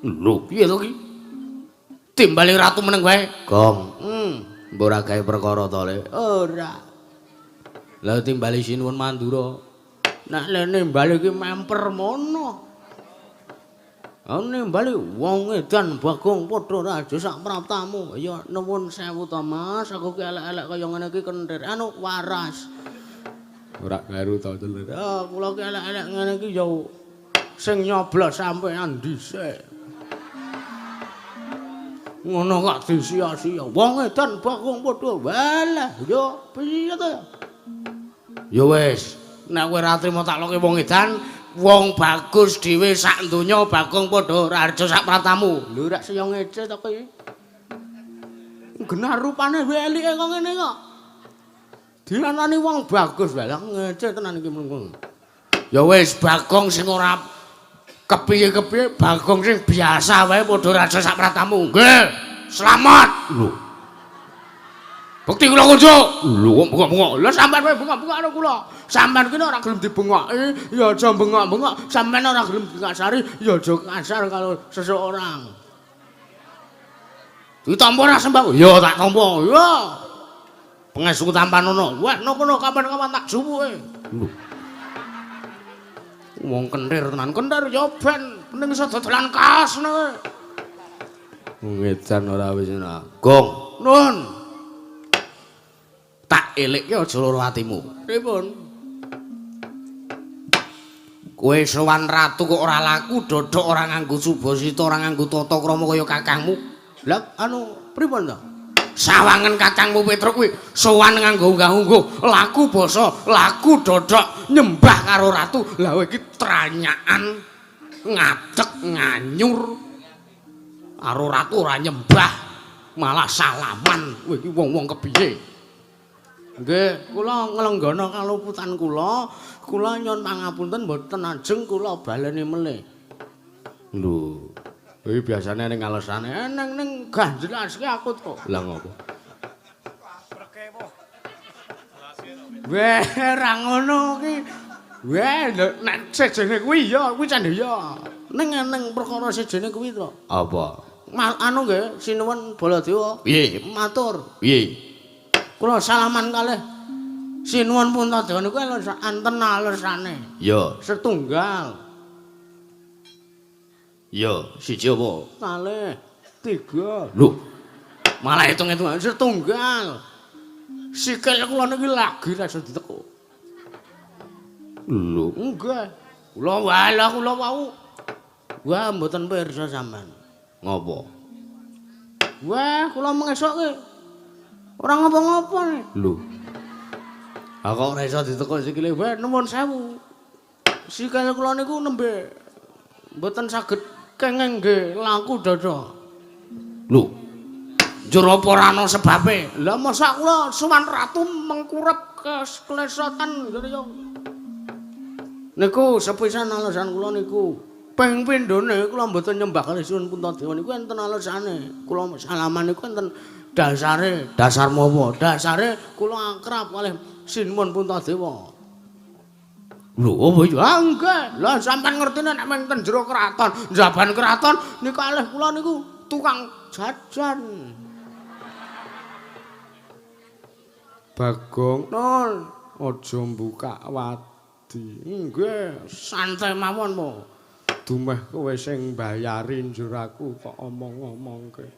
Speaker 2: Lho, piye to ki? Timbali ratu meneng wae. Gong. Mbok ora gawe perkara to, Le? Ora. Lah timbali Sinuwun Mandura. Nek lene bali ki memper mono. Ane bali wong edan Bagong padha raja sak praptamu. Ya nuwun sewu to Mas, aku ki elek-elek kaya ngene iki kenthir. Anu waras. Ora kleru to, Lur. Ah, kula ki elek-elek ngene iki ya sing nyoblos sampean dhisik. Ngono kok disia-sia. Wong edan Bagong padha walah ya piye to ya? Ya wis, nek kowe ora trimo tak loke wong edan, wong bagus dhewe sak donya Bagong padha raja sak pratamu. Lho rak saya ngece to kowe. Genah rupane welike kok ngene kok. Dianani wong bagus wae lah ngece tenan iki mlungkung. Ya wis Bagong sing ora kepiye-kepiye, Bagong sing biasa wae padha raja sak pratamu. Nggih, slamet. Lho. Bekti kula kunjuk. Lho kok bengok-bengok. Lha sampean wae bengok-bengok karo kula. Sampean ki ora gelem dibengoki, ya aja bengok-bengok. Sampean ora gelem dikasari, ya aja kasar karo seseorang. Ditampa ora sembah? Ya tak tampa. Ya. Pangestu tampanono. Wah, no kono kapan-kapan tak jupuke. Lho. Wong kenthir tenan, kenthir ya ben, penting iso dodolan kaos ngono kowe. Wong edan ora wis ora. Gong, nun. Tak elekke aja lara atimu. Pripun? Kowe sowan ratu kok ora laku, dodok ora nganggo subasita, ora nganggo tata krama kaya kakangmu. Lah anu pripun to? Sawangen kakangmu Petruk kuwi sowan nganggo unggah-ungguh, laku basa, laku dodok, nyembah karo ratu. Lah kowe iki tranyakan ngadeg nganyur. Karo ratu ora nyembah, malah salaman. Kowe iki wong-wong kepiye? Nggih, kula nglenggana kaluputan kula, kula nyuwun pangapunten mboten ajeng kula baleni melih. Lho, iki biasane ning alesane neng ning gah jelaske aku to. Lah ngopo? Weh, ra ngono ki. Weh, nek sejene kuwi ya, kuwi candhe ya. Ning eneng perkara sejene kuwi to. Apa? Anu nggih, sinuwun Baladewa. Piye? Matur. Piye? Kula salaman kalih Sinuwun Puntadewa niku enten alesane. Ya, setunggal. Ya, siji apa? Kalih, tiga. Lho. Malah hitung-hitungan setunggal. Sikil kula niki lagi ra iso ditekuk. Lho, nggih. Kula walah kula wau. Wah, mboten pirsa sampean. Ngopo? Wah, kula mengesokke. Ora ngopo-ngopo. Lho. Ah kok ora iso ditekuk sikile? Wah, nuwun sewu. Sikil kula niku nembe mboten saged kenging nggih laku dada. Lho. Njur apa ora ana sebabe? Lah mosok kula sowan ratu mengkurep keklesotan ngene yo. Niku sepisan alasan kula niku. Ping pindhone kula mboten nyembah kalih Sinuwun Puntadewa niku enten alasane. Kula salaman niku enten dasare. Dasarmu apa? Dasare kula akrab kalih Sinuwun Puntadewa. Lho, apa ya? Ah, nggih. Lah sampean ngertine nek meng ten jero kraton, njaban kraton niku kalih kula niku tukang jajan. Bagong, nol, aja mbukak wadi. Nggih, santai mawon po. Dumeh kowe sing mbayari njur aku kok omong-omongke.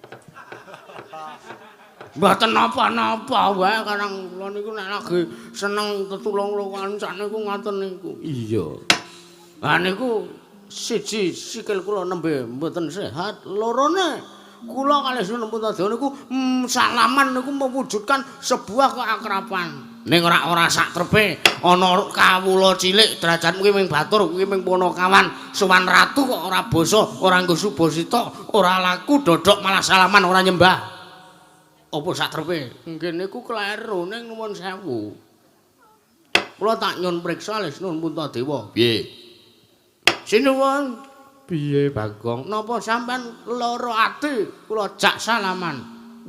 Speaker 2: Mboten napa-napa wae karang kula niku nek lagi seneng tetulung karo kancan niku ngoten niku. Iya. Lah niku siji sikil kula nembe mboten sehat, lorone kula kalih Sinuwun Puntadewa niku salaman niku mewujudkan sebuah keakraban. Ning ora sak trepe ana kawula cilik derajatmu ki ming batur, kuwi ming punakawan, sowan ratu kok ora basa, ora nggo subasita, ora laku dodok malah salaman ora nyembah. Apa sak trepe? Nggih niku kleru ning nuwun sewu. Kula tak nyun priksa kalih Sinuwun Puntadewa. Piye? Sinuwun, piye Bagong? Napa sampean lara ati kula jak salaman?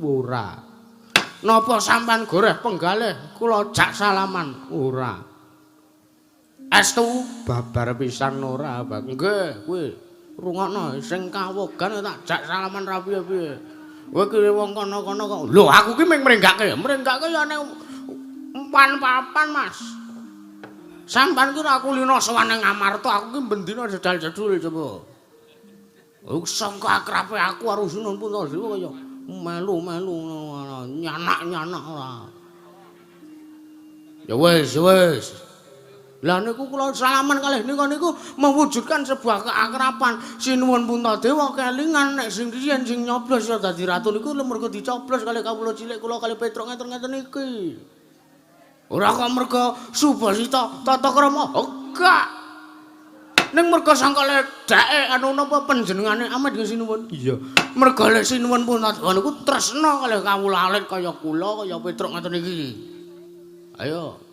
Speaker 2: Ora. Napa sampean goreh penggalih kula jak salaman? Ora. Estu babar pisan ora, Bang. Nggih, kuwi rungokno sing kawogan tak jak salaman ra piye-piye. Kowe ki wong kono-kono kok. Lho, aku ki mung mrenggake. Mrenggake ya ning empan papan, Mas. Sampeyan ki ora kulino sowan ning Amarta, aku ki bendina jedal-jedul coba. Oh, sangka akrabe aku karo Sinuwun Puntadewa kaya melu-melu nyanak-nyanak ora. Ya wis, wis. Lah niku kula salaman kalih nika niku mewujudkan sebuah keakraban. Sinuwun Puntadewa kelingan nek sing riyen sing nyoblos ya dadi ratu niku mergo dicoblos kalih kawula cilik kula kalih Petruk ngeten-ngeten iki. Ora kok mergo subasita tata krama, enggak. Ning mergo sangka ledake anu napa panjenengane amit nggih Sinuwun. Iya. Mergo lek Sinuwun Puntadewa niku tresna kalih kawula alit kaya kula kaya Petruk ngeten iki. Ayo.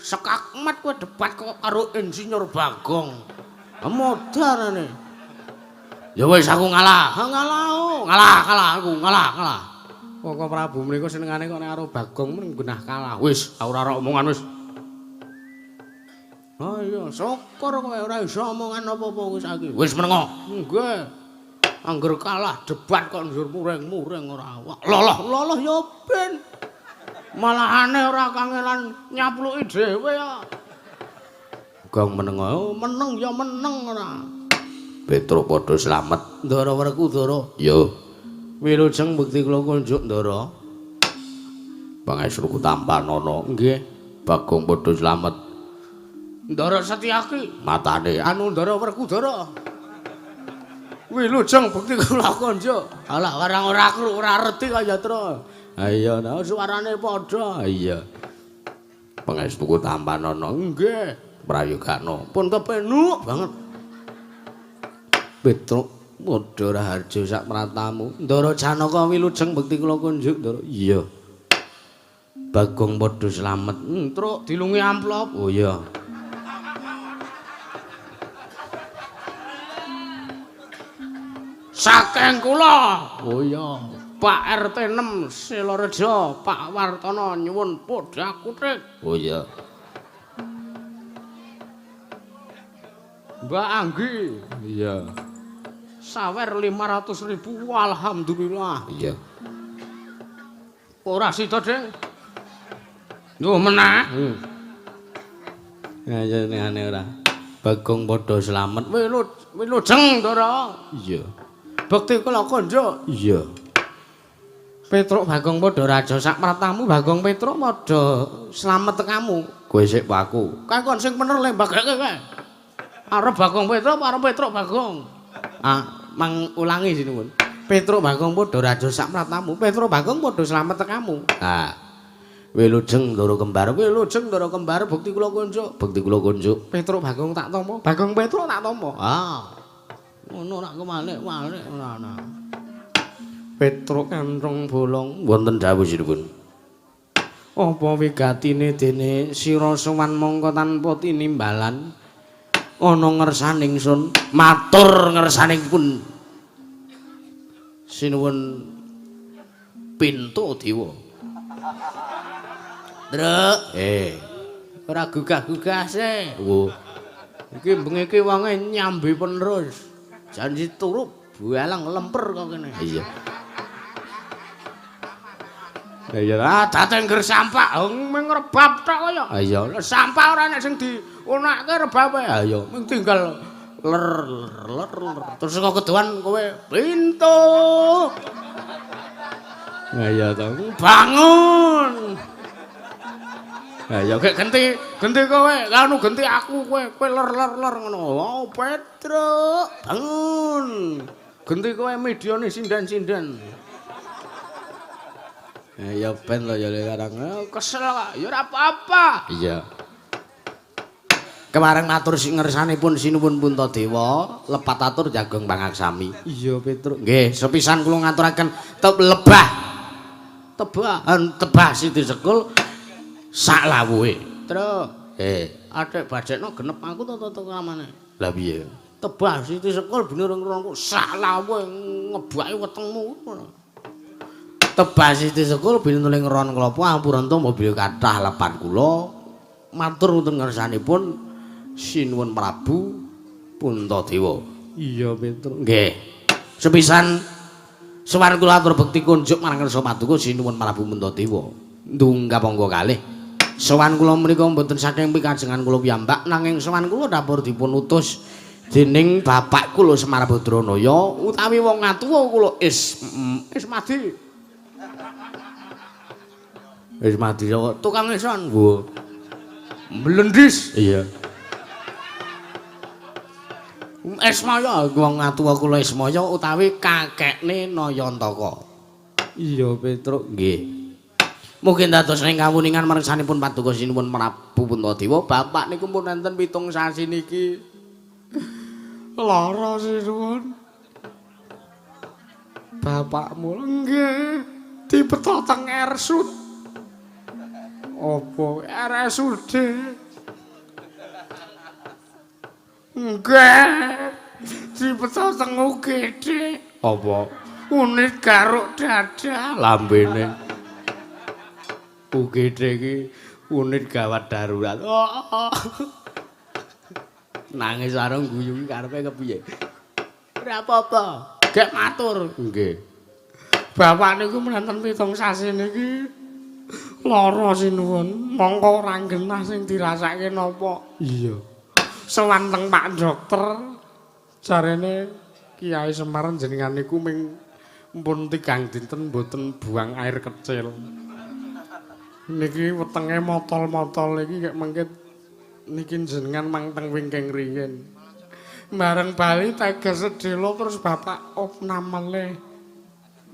Speaker 2: Sekakmat kowe debat kok karo Insinyur Bagong. Modarane. Ya wis aku ngalah. Ngalah, ngalah, kalah aku, ngalah, kalah. Koko Prabu mriku senengane kok nek karo Bagong mung genah kalah. Wis, aku ora omongan wis. Oh iya, syukur kowe ora iso omongan apa-apa wis saiki. Wis menengo. Nggih. Angger kalah debat kok njur muring-muring ora. Loloh-loloh ya ben. Malahane ora kangelan nyapluki dhewe ya. Gong meneng. Oh, meneng ya meneng ora. Petruk padha slamet. Ndara Werkudara. Yo. Wilujeng bekti kula kunjuk Ndara. Pangestu tampanana. Nggih. Bagong padha slamet. Ndara Setyaki. Matane anu Ndara Werkudara. Wilujeng bekti kula kunjuk. Alah warang ora ora reti kaya tra. Iya, nah suarane padha. Iya. Pangestuku tampanana. Nggih, prayogana. Pun kepenuk banget. Petruk padha raharja sak pratamu. Ndara Janaka wilujeng bekti kula kunjuk, Ndara. Iya. Bagong padha slamet. Truk dilungi amplop. Oh iya. Saking kula. Oh iya. Pak RT 6 Selorejo, Pak Wartono nyuwun podha kutik. Oh iya. Mbak Anggi. Iya. Sawer 500.000, alhamdulillah. Iya. Ora sida, Ding. Lho meneh. Ya aneh ora. Bagong padha slamet. Wilujeng, Ndara. Iya. Bekti kula konjuk. Iya. Petruk Bagong padha raja sak pratamu Bagong Petruk padha slamet tekamu. Kowe sik aku. Kae kon sing bener le mbagake kowe. Arep Bagong Petruk, arep Petruk Bagong. Ah, mang ulangi sinuwun. Petruk Bagong padha raja sak pratamu, Petruk Bagong padha slamet tekamu. Ah. Wilujeng Ndara Kembar, wilujeng Ndara Kembar, bukti kula kunjuk, bukti kula kunjuk. Petruk Bagong tak tampa, Bagong Petruk tak tampa. Ah. Ngono rak kemalik-malik ora ana. Petruk kanthong bolong wonten dawuh sinuwun. Apa wigatine dene sira sowan mongko tanpa tinimbalan ana ngersaning sun matur ngersanipun sinuwun Puntadewa. Truk, ora gugah-gugah se. Wo. Iki bengi iki wonge nyambi penerus. Janji turu balang lemper kok kene. Iya. Iya, ah dateng ger sampah, mung rebab tok kaya. Iya, sampah ora nek sing diunake rebabe. Ha iya, mung tinggal ler ler ler. Terus kok keduan kowe pintu. Ha iya to, bangun. Ha iya, gek genti, genti kowe, anu genti aku kowe, kowe ler ler ler ngono. Oh, Petruk, bangun. Genti kowe mediane sinden-sinden. Ya ben lho ya sekarang kesel kok ya ora apa-apa. Iya. Kemareng matur sing ngersanipun sinuwun Puntadewa lepat atur jagong pangaksami. Iya Petruk. Nggih, sepisan kula ngaturaken lebah. Tebah, tebah siti sekul sak lawuhe. Truk. Atik bajekno genep aku to to kamane. Lah piye? Tebah siti sekul bener ngrongku sak lawuhe ngebaki wetengmu ngono. Tebas siti sekul binuling ron klapa ampuranta mobil kathah lepat kula matur wonten ngersanipun sinuwun Prabu Puntadewa. Iya Petruk. Nggih. Sepisan sowan kula atur bekti kunjuk marang ngersa paduka sinuwun Prabu Puntadewa. Ndungkap angka kalih. Sowan kula menika mboten saking pikajengan kula piyambak nanging sowan kula dapur dipun utus dening bapak kula Semar Badranaya utawi wong atuwa kula Ismadi. Wis mati saka tukang eson. Wo. Mlendis. Iya. Ismaya wong atuwa kula Ismaya utawi kakekne Nayantaka. Iya Petruk. Nggih. Mungkin dados ing kawuningan marsanipun paduka sinuwun Prabu Puntadewa, bapak niku pun enten 7 sasi niki. Lara sinuwun. Bapakmu nggih dibeto teng RSUD. Apa RSUD? Nggih, dibeto teng UGD. Apa? Unit garuk dada lambene. UGD iki unit gawat darurat. Oh. Nangis areng guyu iki karepe kepiye? Ora apa-apa. Gek matur. Nggih. Bapak niku menten 7 sasi niki lara sinuwun, mongko ora genah sing dirasake napa. Iya. Sowan teng Pak Dokter jarene Kiai Semar jenengan niku ming pun 3 dinten mboten buang air kecil. Niki wetenge motol-motol niki kek mengke niki jenengan mang teng wingking riyin. Bareng bali teges sedelo terus bapak opnamele.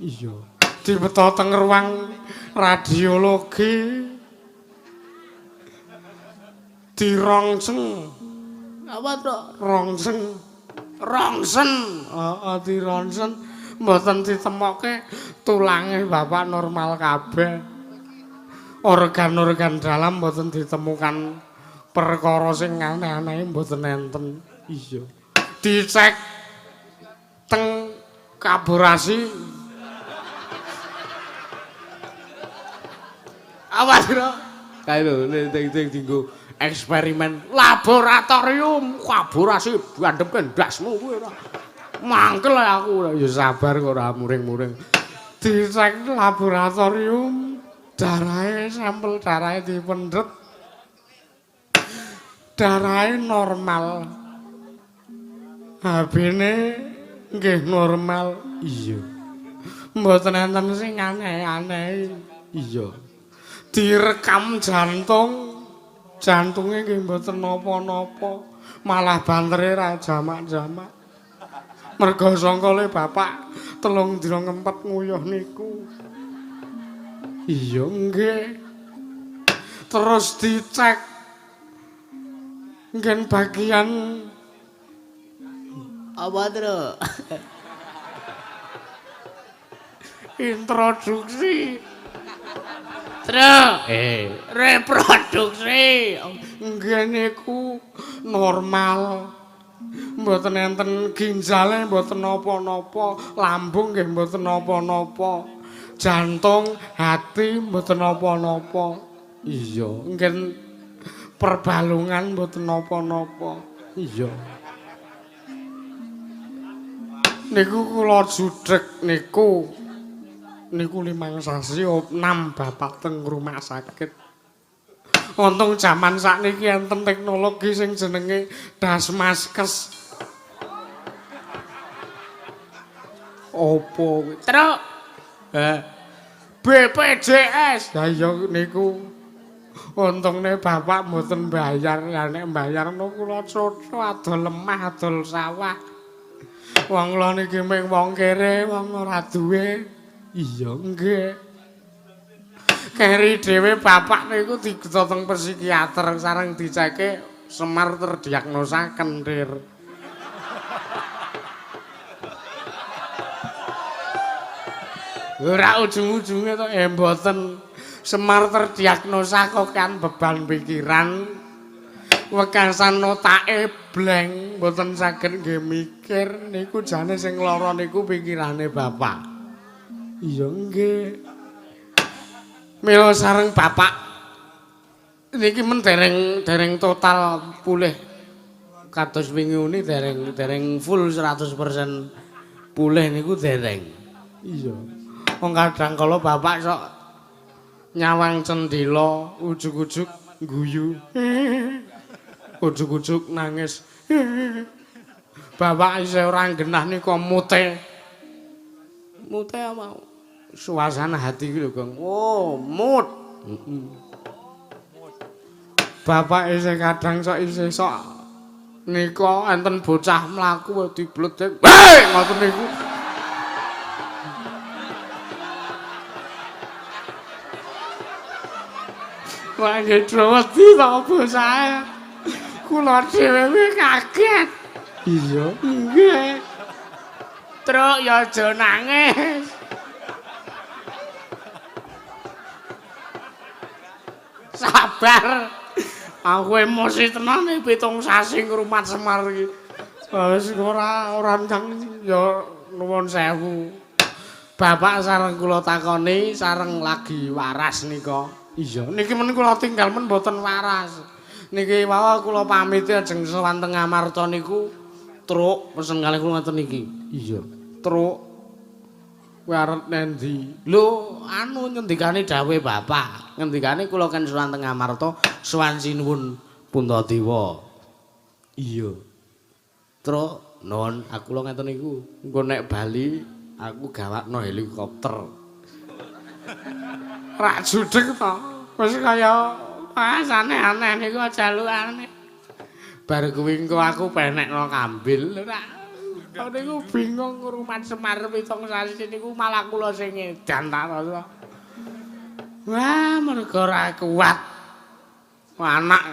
Speaker 2: Iya. Dibeto teng ruang radiologi. Dirongseng. Apa to? Rongseng. Rongsen. Heeh, dironsen. Mboten ditemokke tulange bapak normal kabeh. Organ-organ dalam mboten ditemukan perkara sing aneh-aneh mboten enten. Iya. Dicek teng kaburasi. Apa sira? Kae lho ning dinggo eksperimen laboratorium kaburasi bandhemke ndasmu kuwi ora. Mangkel aku ya sabar kok ora muring-muring. Dicek laboratorium darahe sampel darahe dipendhet. Darahe normal. HB-ne nggih normal. Iya. Mboten enten sing aneh-aneh. Iya. Direkam jantung. Jantunge nggih mboten napa-napa. Malah bantere ra jamak-jamak. Merga sangkale bapak 3 dina ngempet nguyuh niku. Iya nggih. Terus dicek nggen bagian
Speaker 1: Apa, Truk?
Speaker 2: Introduksi.
Speaker 1: Truk. Reproduksi.
Speaker 2: Nggih niku normal. Mboten enten ginjale, mboten napa-napa, lambung nggih mboten napa-napa. Jantung, hati mboten napa-napa. Iya, nggih perbalungan mboten napa-napa. Iya. Niku kula judheg niku. Niku 5 sasi opnam bapak teng rumah sakit. Untung jaman sakniki enten teknologi sing jenenge Dasmaskes. Opo kuwi?
Speaker 1: Truk.
Speaker 2: BPJS. Lah iya niku. Untungne bapak mboten bayar. Lah nek bayarno kula cocok adol lemah, adol sawah. Wong kula niki mung wong kere, wong ora duwe. Iya nggih. Keri dhewe bapak niku digeto teng psikiater sareng diceke Semar terdiagnosa kentir. Ora ujung-ujunge to mboten. Semar terdiagnosa kokean beban pikiran. Wekasan otake blank, mboten saged nggih mikir. Niku jane sing lara niku pikirane bapak. Iya nggih. Mila sareng bapak niki men dereng total pulih kados wingi uni dereng full 100% pulih niku dereng. Iya. Wong kadang kala bapak sok nyawang cendela ujug-ujug guyu. Ujug-ujug nangis. Bapak isih ora genah niku mute. Mute mau suasana hati iki lho, Gong. Oh, mood. Heeh. Bapak isih kadang sok isih sok nika enten bocah mlaku dibledek. Hei, ngoten niku. Wah, nggih wedi to bocah. Kula dhewe kaget. Iya, nggih. Truk ya aja nangis. Sabar. Aku emosi tenan iki 7 sasi ngrumat Semar iki. Wis ora ndang ya nuwun sewu. Bapak sareng kula takoni sareng lagi waras nika. Iya, niki men kula tinggal men mboten waras. Niki wau kula pamit ajeng sowan teng Amarta niku truk pesen kalih kula ngoten niki. Iya, truk. Kowe arep nendi? Lho, anu ngendikane dawuhe bapak. Ngendikane kula ken sowan teng Amarta, sowan sinuwun Puntadewa. Iya. Truk, non, aku lho ngeten niku. Engko nek bali aku gawakno helikopter. Rak judheg to. Wis kaya aneh-aneh niku jalukane. Bar kuwi engko aku penekno kambil. Rak niku bingung ngrumat Semar 7 sasi niku malah kula sing edan tak rasa. Wah, mergo ora kuat. Anak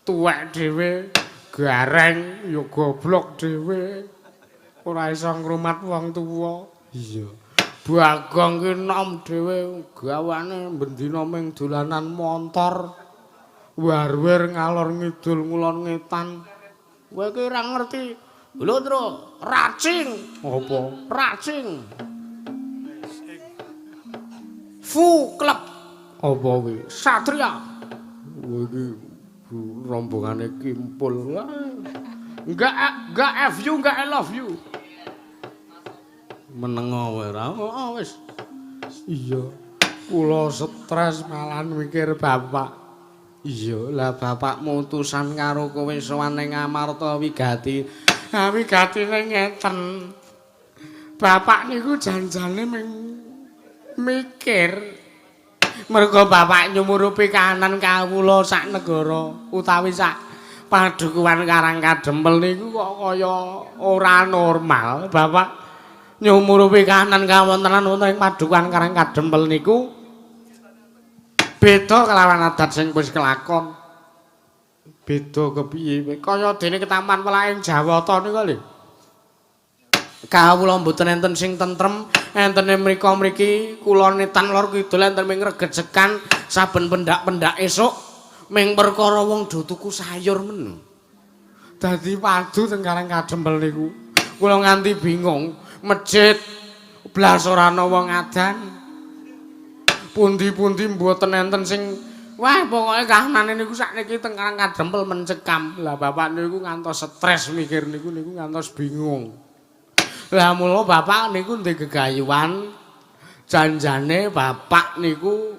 Speaker 2: tuwek dhewe, gareng ya goblok dhewe. Ora iso ngrumat wong tuwa. Iya. Bagong ki nom dhewe gawane bendina ming dolanan montor. Warwer ngalor ngidul ngulon ngetan. Kowe ki ora ngerti. Lho, Tru, racing. Apa? Racing. Fu Club. Apa kuwi? Satria. Kowe iki rombongane kimpul. Enggak F you, enggak I love you. Menengo wae ora. Heeh wis. Iya. Kula stres malah mikir bapak. Iya, lah bapakmu utusan karo kowe sowan ning Amarta wigati. Ha wigatine ngeten. Bapak niku janjane ming mikir mergo bapak nyumurupi kahanan kawula sak negara utawi sak padukuhan Karang Kadempel niku kok kaya ora normal. Bapak nyumurupi kahanan kawontenan wonten ing padukuhan Karang Kadempel niku beda kelawan adat sing wis kelakon. Beda kepiye? Kaya dene ketaman welaking Jawata niku lho. Kawula mboten enten sing tentrem, entene mriko mriki kula netan lor kidul enten ming regejekan saben pendak-pendak esuk ming perkara wong do tuku sayur men. Dadi padu teng Karang Kadempel niku. Kula nganti bingung, masjid blas ora ana wong adan. Pundi-pundi mboten enten sing wah pokoke kahanane niku sakniki teng Karang Kadempel mencekam. Lah bapak niku ngantos stres mikir niku niku ngantos bingung. Lah mula bapak niku ndek gegayuhan janjane bapak niku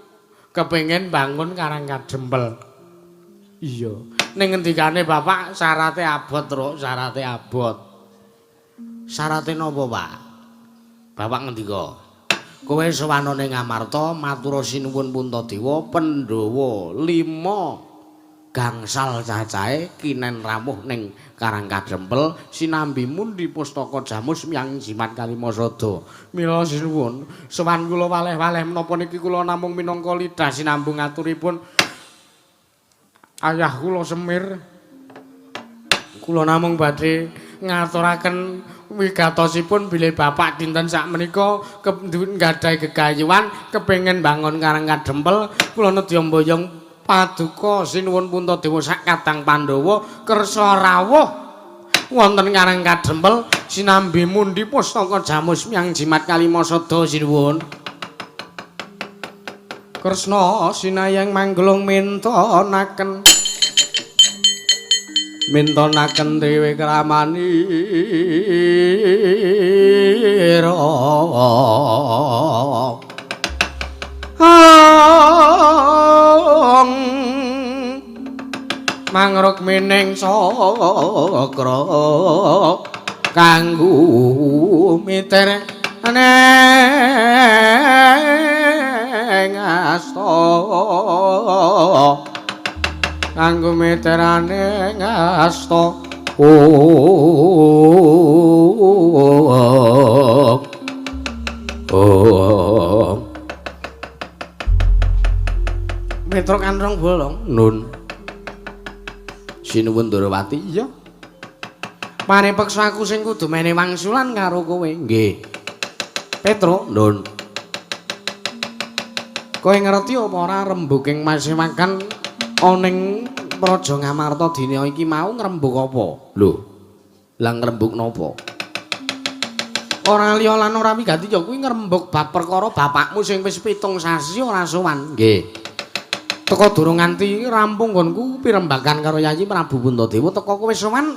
Speaker 2: kepengin bangun Karang Kadempel. Iya. Ning ngendikane bapak syarate abot, Truk, syarate abot. Syarate napa, Pak? Bapak ngendika, kowe sowan ning Ngamarta matur sinuwun Puntadewa Pandhawa 5 gangsal cacahe kinen rawuh ning Karang Kadempel sinambi mundi pustaka jamus miyang jimat kalimasada. Mila sinuwun sowan kula waleh-waleh menapa niki kula namung minangka lidah sinambung aturipun ayah kula Semir. Kula namung badhe ngaturaken wigatosipun bilih bapak dinten sakmenika nggadahi gegayuhan kepengin bangun Karang Kadempel. Kula nedya mboyong paduka sinuwun Puntadewa sak kadang Pandhawa kersa rawuh wonten Karang Kadempel sinambi mundi pustaka jamus miyang jimat kalimasada sinuwun. Kresna sinayang manggelung mintonaken mintonaken dewe kramanira. Mangruk mining sakra kanggo miter neng asta kanggo miterane ngasta. Oh. Petruk kanrong bolong. Nun. Sinuwun Ndorowati. Iya. Paripeksa aku sing kudu mene wangsulan karo kowe. Nggih. Petruk, nun. Kowe ngerti apa ora rembuking masewakan ana ning Praja Ngamarta dina iki mau ngrembug apa? Lho. Lah ngrembug napa? Ora liya lan ora wigati ya kuwi ngrembug bab perkara bapakmu sing wis 7 sasi ora sowan. Nggih. Teka durung nganti rampung nggonku pirembagan karo Yayi Prabu Puntadewa teka kowe sowan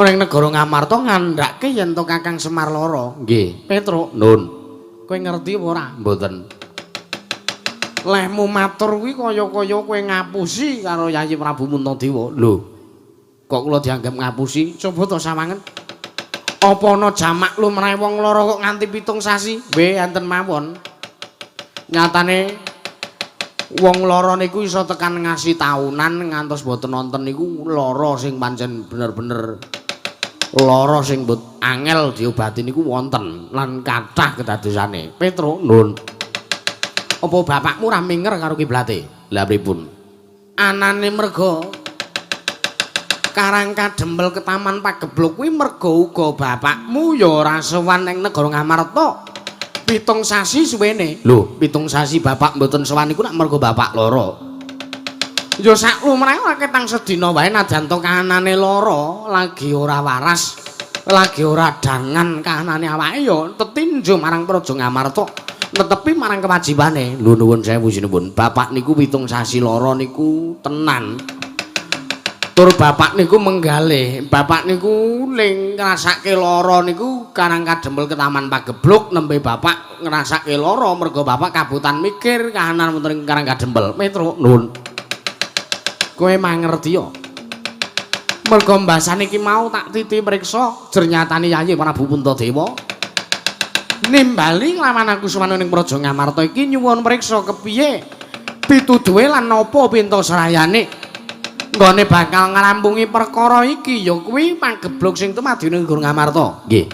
Speaker 2: ning negara Ngamarta ngandhake yen to Kakang Semar lara. Nggih. Petruk, nun. Kowe ngerti apa ora? Mboten. Lehmu matur kuwi kaya-kaya kowe ngapusi karo Yayi Prabu Puntadewa. Lho. Kok kula dianggep ngapusi? Coba to sawangen. Apa ana jamak lumrahe wong lara kok nganti 7 sasi? Nggih, enten mawon. Nyatane wong lara niku iso tekan ngasi taunan ngantos boten nonton niku lara sing pancen bener-bener lara sing mbot angel diobati niku wonten lan kathah kedadosane. Petruk, nun. Apa bapakmu ora minger karo kiblate? Lah pripun? Anane merga Karang Kadempel ketaman Pagebluk kuwi merga uga bapakmu ya ora sowan ning negara Ngamarta. 7 sasi suwene. Lho, 7 sasi bapak mboten sowan iku nak merga bapak lara. Ya sak lumrahe ora ketang sedina wae najan to kahanane lara, lagi ora waras, lagi ora dangan kahanane awake ya tetinju marang Praja Ngamarta, netepi marang kewajibane. Lho nuwun sewu sinuwun, bapak niku 7 sasi lara niku tenan. Tur bapak niku menggalih, bapak niku ling ngrasake lara niku Karang Kadempel ketaman Pagebluk nembe bapak ngrasake lara merga bapak kabutan mikir kahanan wonten ing Karang Kadempel. Petruk, nun. Kowe mangerti ya? Merga mbasane iki mau tak titi mriksa jernyatane Yayi Prabu Puntadewa. Nimbali nglawan aku sowan ning Praja Ngamarta iki nyuwun priksa kepiye pituduhe lan napa pintasrayane. Nggone bakal ngrampungi perkara iki ya kuwi pageblug sing tumadi ning Negara Ngamarta. Nggih.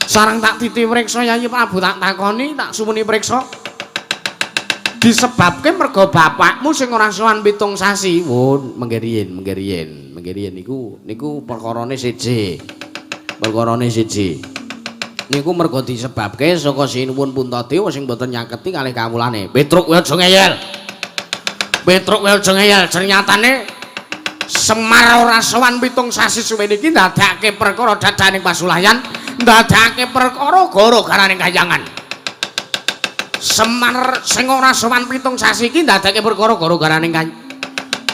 Speaker 2: Sareng tak titi priksa Yayi Prabu tak takoni, tak suwuni priksa. Disebabke merga bapakmu sing ora sowan 7 sasi. Wun, mengke riyin niku niku perkarane siji. Perkarane siji. Niku merga disebabke saka Sinuwun Puntadewa sing boten nyaketi kalih kawulane. Petruk kowe aja ngeyel. Petruk kowe aja ngeyel. Ternyatane Semar ora sowan 7 sasi suwene iki ndadekake perkara dadaning pasulayan, ndadekake perkara gara-garane kayangan. Semar sing ora sowan 7 sasi iki ndadekake perkara gara-garane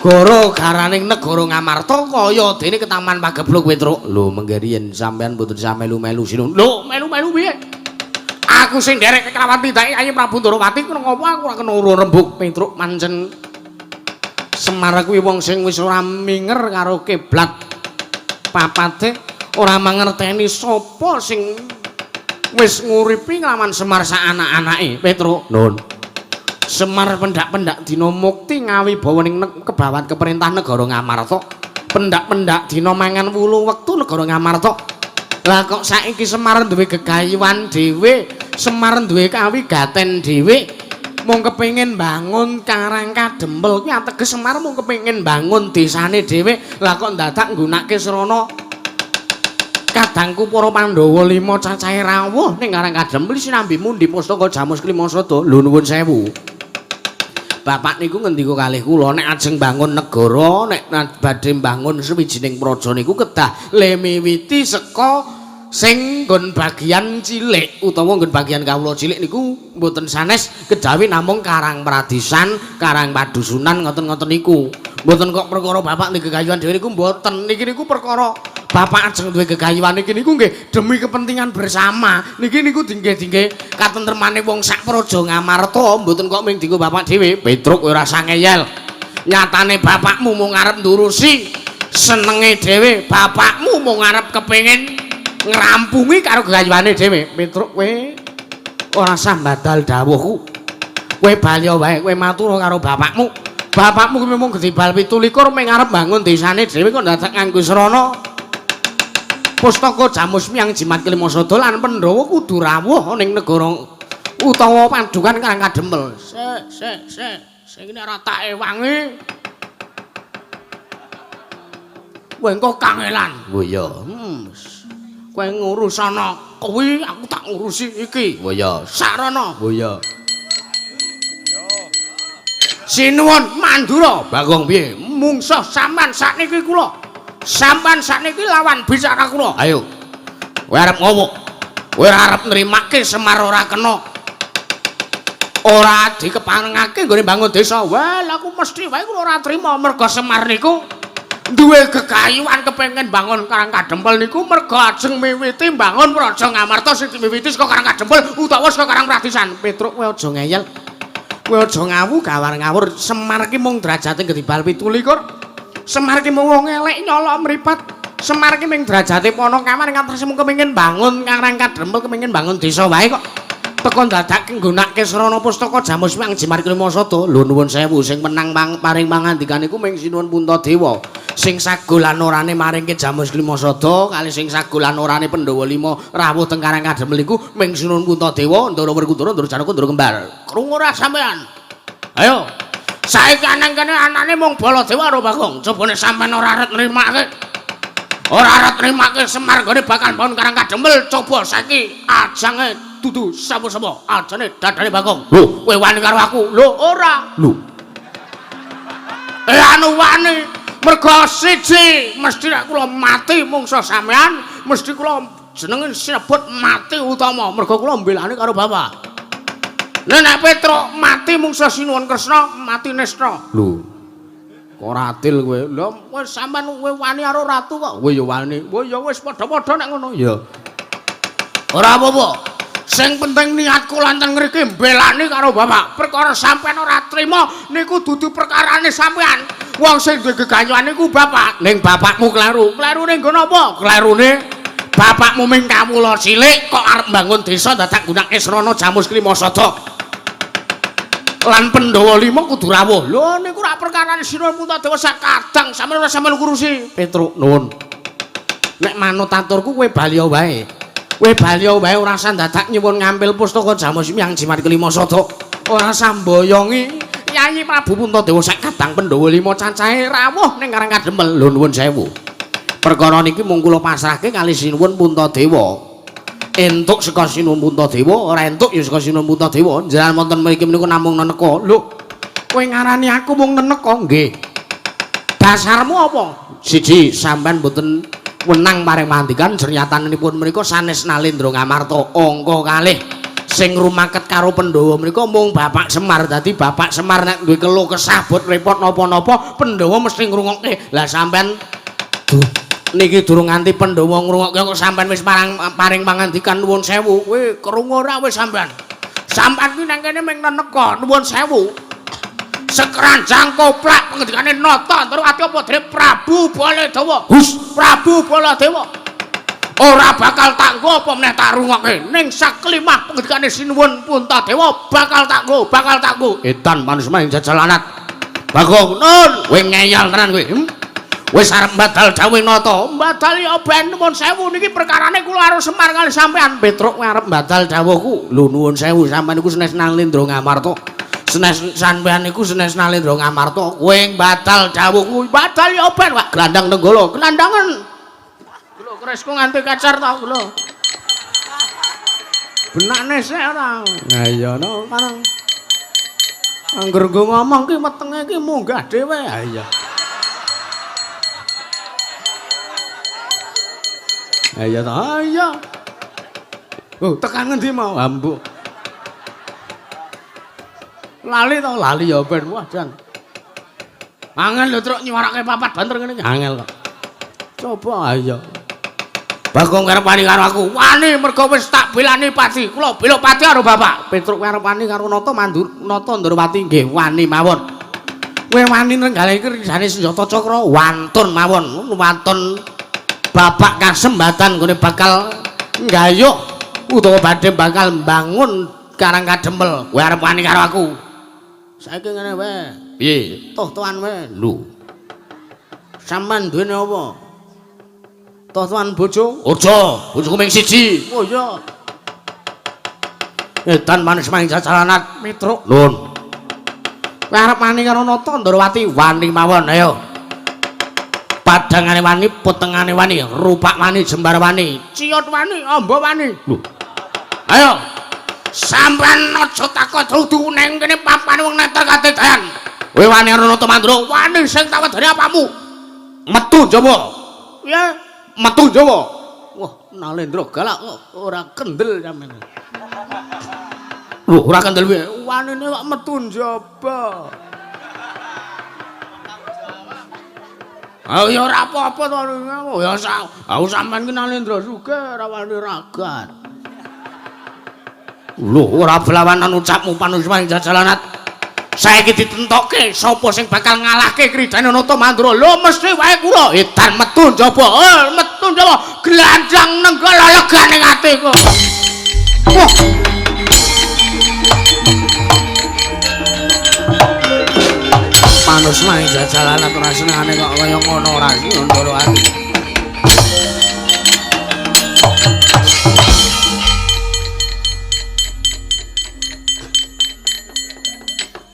Speaker 2: gara-garane negara Ngamarta kaya dene ketaman pageblug Petruk. Lho mengke riyen sampean mboten sah melu-melu sinun. Lho melu-melu piye? Aku sing nderek kelawan tindake Kyai Prabu Ndorowati kena ngopo aku ora kena urun rembug Petruk pancen Semar kuwi wong sing wis ora minger karo kiblat papate, ora mangerteni sapa sing wis nguripi nglawan Semar sak anak-anake Petruk. Nun. Semar pendak-pendak dina mukti ngawibawa ning kebawat keperintah negara Ngamarta. Pendak-pendak dina mangan wulu wektu negara Ngamarta. Lah kok saiki Semar duwe gegayuhan dhewe, Semar duwe kawigaten dhewe, mung kepengin bangun Karang Kadempel kuwi ateges Semar mung kepengin bangun desane dhewe. Lah kok ndadak nggunake srana kadangku para Pandhawa 5 cacahe rawuh ning Karang Kadempel sinambi mundi pustaka Jamus Klimasada. Lho nuwun sewu. Bapak niku ngendika kalih kula nek ajeng bangun negara, nek badhe bangun sawijining praja niku kedah le miwiti saka sing nggon bagian cilik utawa nggon bagian kawula cilik niku mboten sanes kejawi namung Karang Pradisan, Karang Padusunan ngoten-ngoten niku. Mboten kok perkara bapak niki gegayuhan dhewe niku mboten. Niki niku perkara bapak ajeng duwe gegayuhan niki niku nggih demi kepentingan bersama. Niki niku dingge-dingge katentremane wong sak praja Ngamarta, mboten kok mung dinggo bapak dhewe. Petruk ora usah ngeyel. Nyatane bapakmu mung arep ndurusi senenge dhewe, bapakmu mung arep kepengin ngrampungi karo gegayuhane dhewe. Petruk kowe ora usah mbadal dawuhku. Kowe bali wae, kowe matur karo bapakmu. Bapakmu kuwi mung gedibal 27 mung arep bangun desane dhewe kok dadak nganggo srana pustaka Jamus Miang Jimat Klimasada lan Pandhawa kudu rawuh ning negara utawa padukan Karang Kadempel. Sik, sik, sik. Sing ini ora tak ewangi. Kowe engko kangelan. Oh iya. Kowe ngurus ana kuwi, aku tak ngurusi iki. Oh iya. Sarana. Oh iya. Sinuwun Mandura, Bagong piye? Mungsuh sampean sakniki kula. Sampean sakniki lawan bicara kula. Ayo. Kowe arep ngopo? Kowe ora arep nrimake Semar ora kena. Ora dikeparengake nggone bangun desa. Wah, aku mesti wae kula ora trima merga Semar niku duwe gegayuhan kepengin bangun Karang Kadempel niku merga ajeng miwiti bangun Praja Ngamarta sing diwiwiti saka Karang Kadempel utawa saka Karang Pradisan. Petruk kowe aja ngeyel. Kowe aja ngawu gawar ngawur. Semar ki mung derajate gedibal 27. Semar ki mung wong elek nyolok mripat. Semar ki mung derajate Panakawan ngantos mung kepengin bangun Karang Kadempel, kepengin bangun desa wae kok. Teko dadak nggunakake srana pustaka Jamus Miang Jimat Klimasada. Lho nuwun sewu sing menang paring pangandikan iku mung Sinuwun Puntadewa. Sing sagolan orane maringke Jamus Klimasada kali sing sagolan orane Pandhawa 5 rawuh teng Karang Kadempel iku mung Sinuwun Puntadewa, Ndara Werkudara, Ndara Janaka, Ndara Kembar. Krungu ora sampean? Ayo. Saiki nang kene anane mung Baladewa karo Bagong. Coba nek sampean ora arep nrimake. Ora arep nrimake Semar nggone bakal bangun Karang Kadempel, coba saiki ajange dudu sapa-sapa, ajane dadane Bagong. Lho, kowe wani karo aku? Lho, ora. Lho. Anu wani. Mergo siji mesti nek kula mati mungsa sampean, mesti kula jenenge sinebut mati utama. Mergo kula mbelani karo bapak. Nek Petruk mati mungsa Sinuwun Kresna, mati Nesna. Lho. Kok ora adil kowe? Lho, wis sampean kowe wani karo ratu kok. Kowe ya wani. Kowe ya wis padha-padha nek ngono. Ya. Ora apa-apa. Sing penting niatku lan teng ngriki mbelani karo bapak. Perkara sampean ora trima niku dudu perkarane sampean. Wong sing duwe gegayuhan niku bapak. Ning bapakmu kleru. Klerune nggon apa? Klerune Bapakmu ming kawula cilik kok arep mbangun desa dadak nggunakake srana Jamus Klima Sada. Lan Pandhawa 5 kudu rawuh. Lho niku rak perkarane Sinuwun Puntadewa sak kadang sampeyan ora sampeyan ngurusi. Petruk nuwun. Nek manut aturku kowe bali wae. Kowe bali wae ora usah dadak nyuwun ngampil pustaka Jamus Hyang Jimat Kelima Sada. Ora usah mboyongi Yayi Prabu Puntadewa sak kadang Pandhawa 5 cacahe rawuh ning Karang Kadempel. Lho nuwun sewu. Perkara niki mung kula pasrahke kali Sinuwun Puntadewa. Entuk saka Sinuwun Puntadewa, ora entuk ya saka Sinuwun Puntadewa. Njenengan wonten mriki menika namung neneka. Lho, kowe ngarani aku mung neneka? Nggih. Dasarmu apa? Siji, sampean mboten wenang paring pangandikan jernyatanipun menika sanes Nalendra Ngamarta. Angka kalih sing rumaket karo Pandhawa menika mung Bapak Semar. Dadi Bapak Semar nek duwe keluh kesah bot repot napa-napa, Pandhawa mesti ngrungokke. Lah sampean duh niki durung nganti Pandhawa ngrungokke kok sampean wis paring pangandikan nuwun sewu. Kowe krungu ora wis sampean? Sampean kuwi nang kene mung neneka nuwun sewu. Sekeranjang koplak pengendikane nata Ndrawati apa dene Prabu Baladewa. Hus, Prabu Baladewa. Ora bakal tak nggo apa meneh tak rungokke. Ning saklimah pengendikane Sinuwun Puntadewa bakal tak nggo, bakal tak nggo. Edan manusma ing jajalanat. Bagong nun, kowe ngeyel tenan kowe. Wis arep mbadal dawuh nata. Mbadal ya ben nuwun sewu niki perkarane kula karo Semar kali sampean. Petruk kowe arep mbadal dawuhku. Lho nuwun sewu sampean niku senes Nalendra Ngamarta. Senes sampean niku senes Nalendra Ngamarta. Kowe mbadal dawuhku. Mbadal ya ben Pak Glandang Nenggala. Glandangen. Lho kerisku nganti kacar ta lho. Benakne sik ora. Ha iya no karang. Angger nggo ngomong ki wetenge ki munggah dhewe. Ha iya. Ayo ta, iya. Oh, tekan ngendi mau? Ambuk. Lali to, lali ya ben. Wah, jan. Angel lho truk nyuwarake papat banter ngene iki. Angel kok. Coba ayo. Bagong arep wani karo aku. Wani mergo wis tak belani pati. Kula bela pati karo bapak. Petruk arep wani karo Nata Mandur, Nata Ndrawati nggih wani mawon. Kowe wani nenggale iki rijane senjata cakra wantun mawon. Wantun Bapak kasembatan gone bakal nggayuh utawa badhe bakal mbangun Karang Kadempel. Kowe arep wani karo aku. Saiki ngene wae. Piye? Toh-tohan wae. Lho. Sampeyan duwene apa? Toh-tohan bojo? Aja, bojoku mung siji. Oh iya. Edan manis maing jajalanat Petruk. Nun. Kowe arep wani karo Nata Ndrawati? Wani mawon, ayo. Padangane wani, petengane wani, rupak wani, jembar wani, ciut wani, amba wani. Lho. Ayo. Sampeyan aja takon dudu neng kene papane wong neter katedan. Kowe wani karo Nata Mandura? Wani sing tak wedani apamu? Metu njaba. Piye? Metu njaba. Wah, Nalendra galak kok ora kendel sampeyan. Lho, ora kendel piye? Wanine kok metu njaba. Ah ya ora apa-apa to. Ya aku sampean ki Nalendra sugih ora wani ragat. Lho, ora belawanan ucapmu panusma ing jajalanat. Saiki ditentokke sapa sing bakal ngalahke kridane Nata Mandura. Lho mesti wae kula. Edan metu njaba. Eh, metu njaba. Glandang nenggala legane atiku. Wah. Panusma ing jajalanat ora senengane kok kaya ngono ora ndoro ati.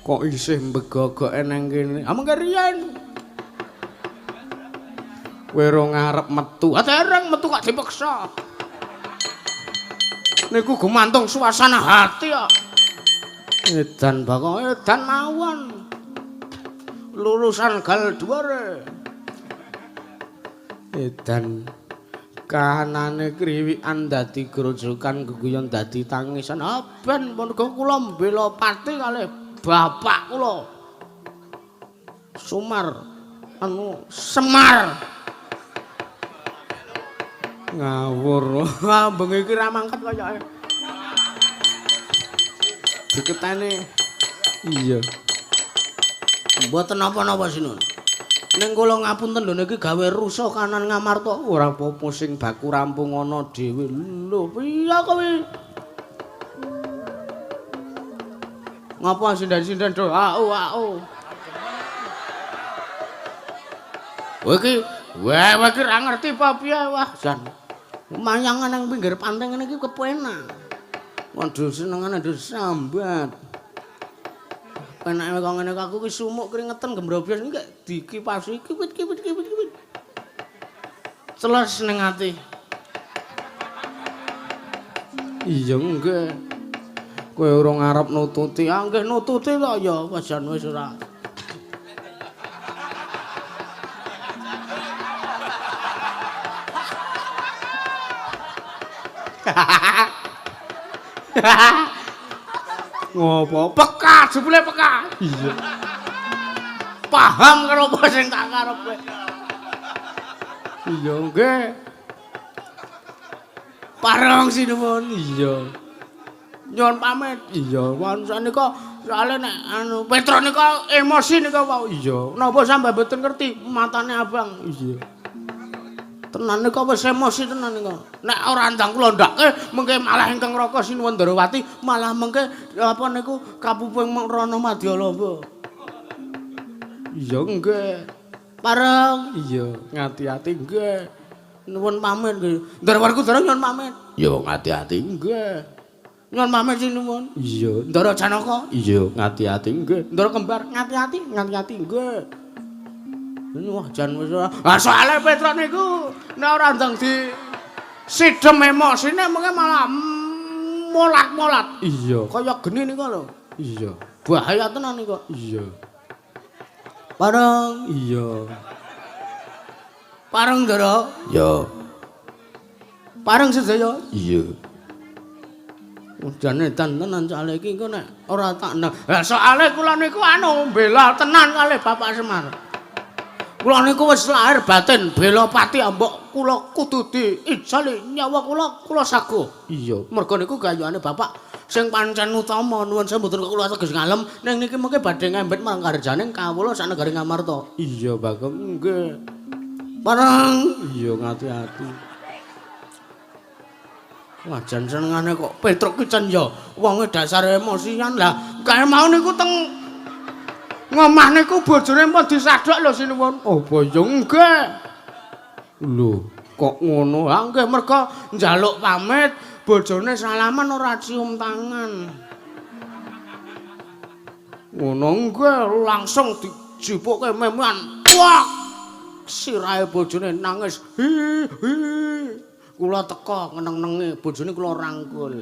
Speaker 2: Kok isih mbegogoke nang kene? Ah mengke riyen. Kowe ora ngarep metu. Ah dereng metu kok dipeksa. Niku gumantung suasana hati kok. Edan bakok edan mawon. Lulusan gal dhuwure. Edan kahanane kriwikan dadi grojokan geguyon dadi tangisan. Ah ben mergo kula mbela pati kalih bapak kula. Sumar anu Semar. Ngawur. Bengi iki ra mangkat kayake. Diketene. Iya. Mboten napa-napa Sinun. Ning kula ngapunten lho niki gawe rusuh kanan Ngamarta. Ora apa-apa sing baku rampung ana dhewe. Lho piye kowe? Ngapa sinden-sinden do au au. Kowe iki, wah iki ra ngerti apa piye wah jan. Mayangan nang pinggir pantai ngene iki kepenak. Waduh senengane do sambat. Penake kok ngene aku ki sumuk keringetan gembrobyos iki dikipasi kipit kipit kipit kipit. Celes ning ati. Iya nggih. Kowe urung arep nututi. Ah nggih nututi kok ya wajan wis ora. Ngopo? Peka, jebule peka. Iya. Paham karo apa sing tak karepe. Iya, nggih. Pareng sinuwun. Iya. Nyuwun pamit. Iya, wonten sanika soalé nek anu Petro nika emosi nika wau. Iya. Napa sampe mboten ngerti matane abang. Iya. Tenan nika wis emosi tenan nika. Nek ora ndang kula ndake mengke malah ingkang Raka Sinuwun Ndarawati malah mengke apa niku kapuping Rana Madyalamba. Iya nggih. Pareng. Iya, ngati-ati nggih. Nuwun pamit nggih. Ndara Werkudara nyuwun pamit. Ya ngati-ati nggih. Nyuwun pamit sinuwun. Iya. Ndara Janaka. Iya, ngati-ati nggih. Ndara Kembar ngati-ati, ngati-ati nggih. Wah jan wis ora. Ah soalé Petruk niku nek ora ndang di sidem emosine mengke malah molat-molat. Iya, kaya geni niku lho. Iya. Bahaya tenan niku. Iya. Pareng. Iya. Pareng Ndara.
Speaker 1: Ya.
Speaker 2: Pareng sedaya.
Speaker 1: Iya.
Speaker 2: Jane tenan soalé iki engko nek ora tak ndang. Lah soalé kula niku anu bela tenan kalih Bapak Semar. Kula niku wis lahir batin bela pati ambok kula kudu diijoli nyawa kula kula sago. Iya, merga niku gayane bapak sing pancen utama nuwun sewu mboten kula teges ngalem ning niki mengke badhe ngembet marang karjaning kawula sak negari Ngamarta. Iya, Bagong. Nggih. Pareng. Iya, ngati-ati. Wah, jan senengane kok Petruk ki jan ya wonge dasar emosian. Lah, kae mau niku teng ngomah niku bojone pun disadhok lho sinuwun. Oh, ya nggih. Lho, kok ngono? Ha nggih merga njaluk pamit, bojone salaman ora cium tangan. Ngono nggih, langsung dijipuke memean. Wah! Sirahe bojone nangis. Hi hi. Kula teka ngeneng-nengi bojone kula rangkul.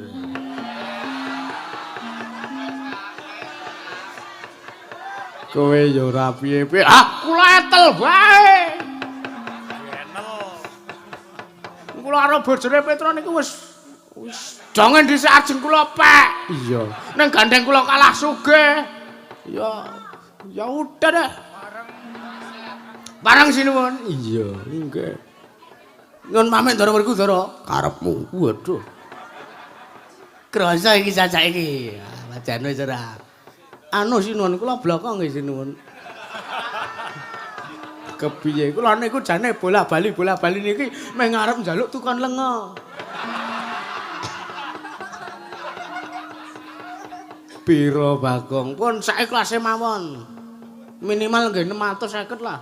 Speaker 2: Kowe ya ora piye-piye. Ah, kula etel wae. Kula karo bojone Petro niku wis wis dongen dhisik ajeng kula pek. Iya. Ning gandeng kula kalah sugih. Ya ya udah deh. Pareng sinuwun. Iya, nggih. Nyuwun pamit Ndara Werkudara.
Speaker 1: Karepmu.
Speaker 2: Waduh. Krasa iki cacak iki. Wajan wis ora. Anu sinuwun kula bloko nggih sinuwun. Kepiye kula niku jane bola-bali bola-bali niki meh ngarep njaluk tukon lenga. Piro Bagong? Pun saiklase mawon. Minimal nggih 650 lah.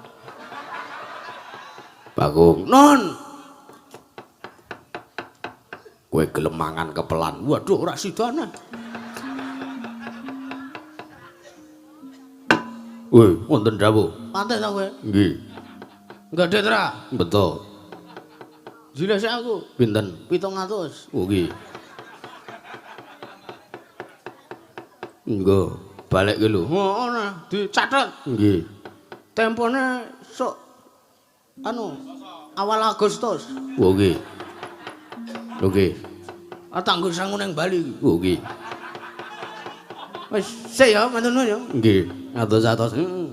Speaker 1: Bagong.
Speaker 2: Nun.
Speaker 1: Kowe gelem mangan kepelan.
Speaker 2: Waduh ora sidane.
Speaker 1: Woi, wonten dawuh.
Speaker 2: Pantes ta kowe?
Speaker 1: Nggih.
Speaker 2: Enggak det ra?
Speaker 1: Betul.
Speaker 2: Jile sik aku.
Speaker 1: Pinten?
Speaker 2: 700.
Speaker 1: Oh nggih. Nggo, balik ki lho.
Speaker 2: Heeh, nah, dicatet.
Speaker 1: Nggih.
Speaker 2: Tempone sok anu awal Agustus.
Speaker 1: Oh nggih. Oke.
Speaker 2: Ah tak nggo sangu ning Bali iki.
Speaker 1: Oh nggih.
Speaker 2: Wis sik ya, matur nuwun ya.
Speaker 1: Nggih, atos-atos.
Speaker 2: Heeh.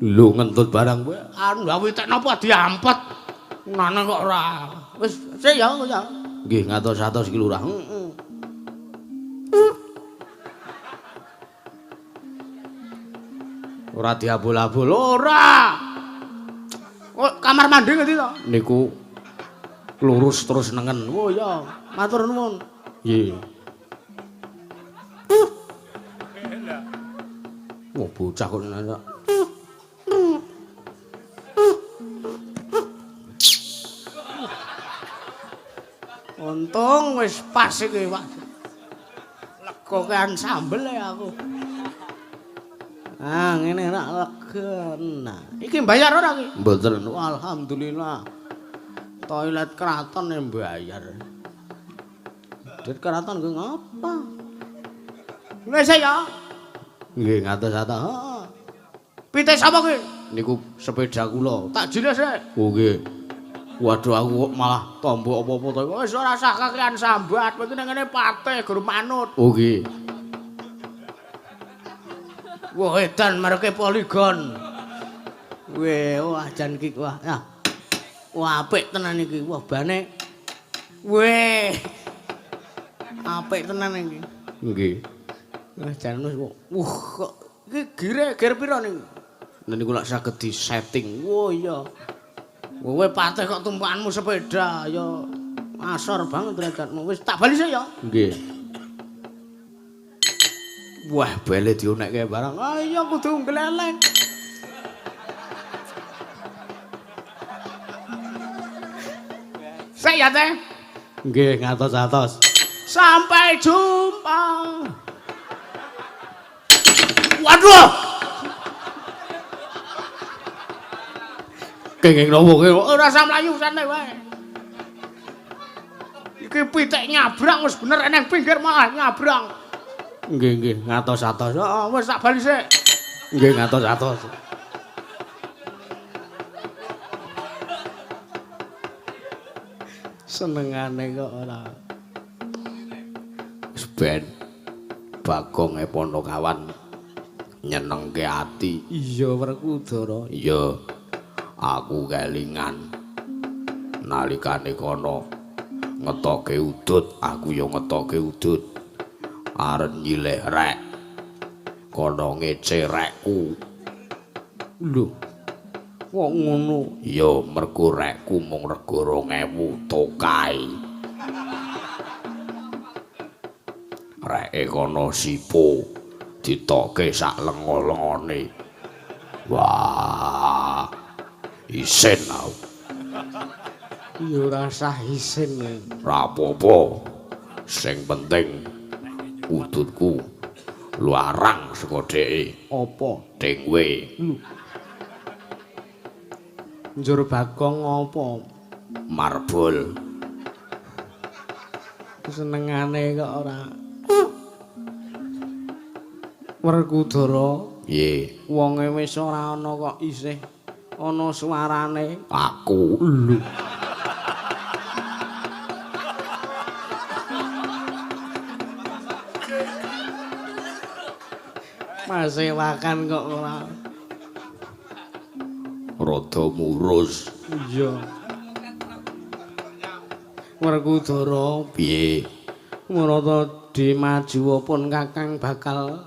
Speaker 1: Lho ngentut barang kowe.
Speaker 2: Anu gawe tek napa diampet. Nane kok ora. Wis sik ya, ya.
Speaker 1: Nggih, ngatos-atos iki lurah.
Speaker 2: Heeh. Ora diabul-abul ora. Oh, kamar mandi ngendi to?
Speaker 1: Niku lurus terus nengen.
Speaker 2: Oh iya, matur nuwun.
Speaker 1: Nggih. Wah, bocah kok nanya.
Speaker 2: Untung wis pas iki, Pak. Legokean sambel ya aku. Ah, ngene rak lega. Nah, iki bayar ora iki?
Speaker 1: Mboten.
Speaker 2: Alhamdulillah. Toilet keraton yang bayar. Duit keraton nggo ngapa? Wis ya.
Speaker 1: Nggih, ngatos-atos.
Speaker 2: Heeh. Pite sapa ki?
Speaker 1: Niku sepeda kula.
Speaker 2: Tak jiles sik.
Speaker 1: Oh nggih. Waduh aku kok malah tombo apa-apa to.
Speaker 2: Wis ora usah kakean sambat, kowe iki nang ngene patih gur manut.
Speaker 1: Oh nggih.
Speaker 2: Wah, edan mereke Poligon. Weh, wah jan iki wah. Nah. Wah, apik tenan iki. Wah, bane. Weh. Apik tenan iki.
Speaker 1: Nggih.
Speaker 2: Wah, jan wis kok. Wah, kok iki gire gir pira niku?
Speaker 1: Niku lak saged disetting.
Speaker 2: Wah, iya. Kowe patih kok tumpakanmu sepeda ya asor banget derajatmu. Wis tak bali sik ya.
Speaker 1: Nggih. Wah, bele dionekke barang.
Speaker 2: Ah iya kudu ngleleng. Sik ya, Teh.
Speaker 1: Nggih, ngatos-atos.
Speaker 2: Sampai jumpa. Waduh.
Speaker 1: Kenging nopo kowe?
Speaker 2: Ora usah mlayu santai wae. Iki pitik nyabrang wis bener eneng pinggir malah nyabrang.
Speaker 1: Nggih, nggih, ngatos-atos.
Speaker 2: Heeh, wis tak bali sik.
Speaker 1: Nggih, ngatos-atos.
Speaker 2: Senengane kok ora.
Speaker 1: Wis ben Bagong e Ponokawan nyenengke ati.
Speaker 2: Iya, Werkudara.
Speaker 1: Iya. Aku kelingan nalikane kono ngetoke udut, aku ya ngetoke udut. Arep nyileh rek. Kono ngece rekku.
Speaker 2: Lho. Kok ngono?
Speaker 1: Ya mergo rekku mung rega 2000 tokai. Reke kono sipo ditoke sak lengo-lengone. Wah. Isin aku.
Speaker 2: Ya ora usah isin.
Speaker 1: Ora apa-apa. Sing penting udutku luarang saka dheke.
Speaker 2: Apa?
Speaker 1: Dengwe.
Speaker 2: Lho. Njur Bagong apa?
Speaker 1: Marbol.
Speaker 2: Senengane kok ora. Werkudara.
Speaker 1: Piye?
Speaker 2: Wonge wis ora ana kok isih ana suarane.
Speaker 1: Aku. Lho.
Speaker 2: Masewakan kok ora.
Speaker 1: Rada murus.
Speaker 2: Iya. Werkudara,
Speaker 1: piye?
Speaker 2: Mrata dimajuwapun Kakang bakal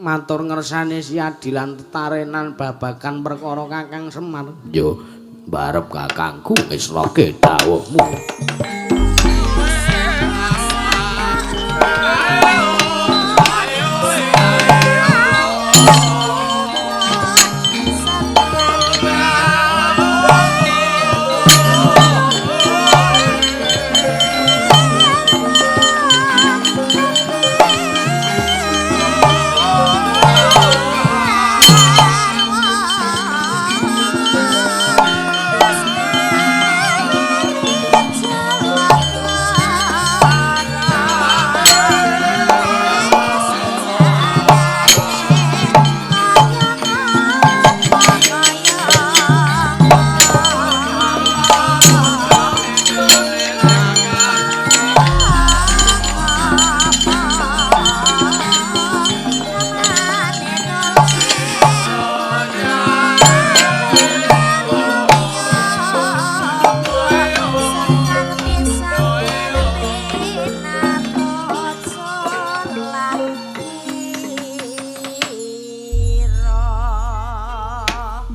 Speaker 2: matur ngersane siadilan tetarenan babagan perkara Kakang Semar.
Speaker 1: Yo, barep kakangku ngesnoke dawuhmu.
Speaker 4: Thank you.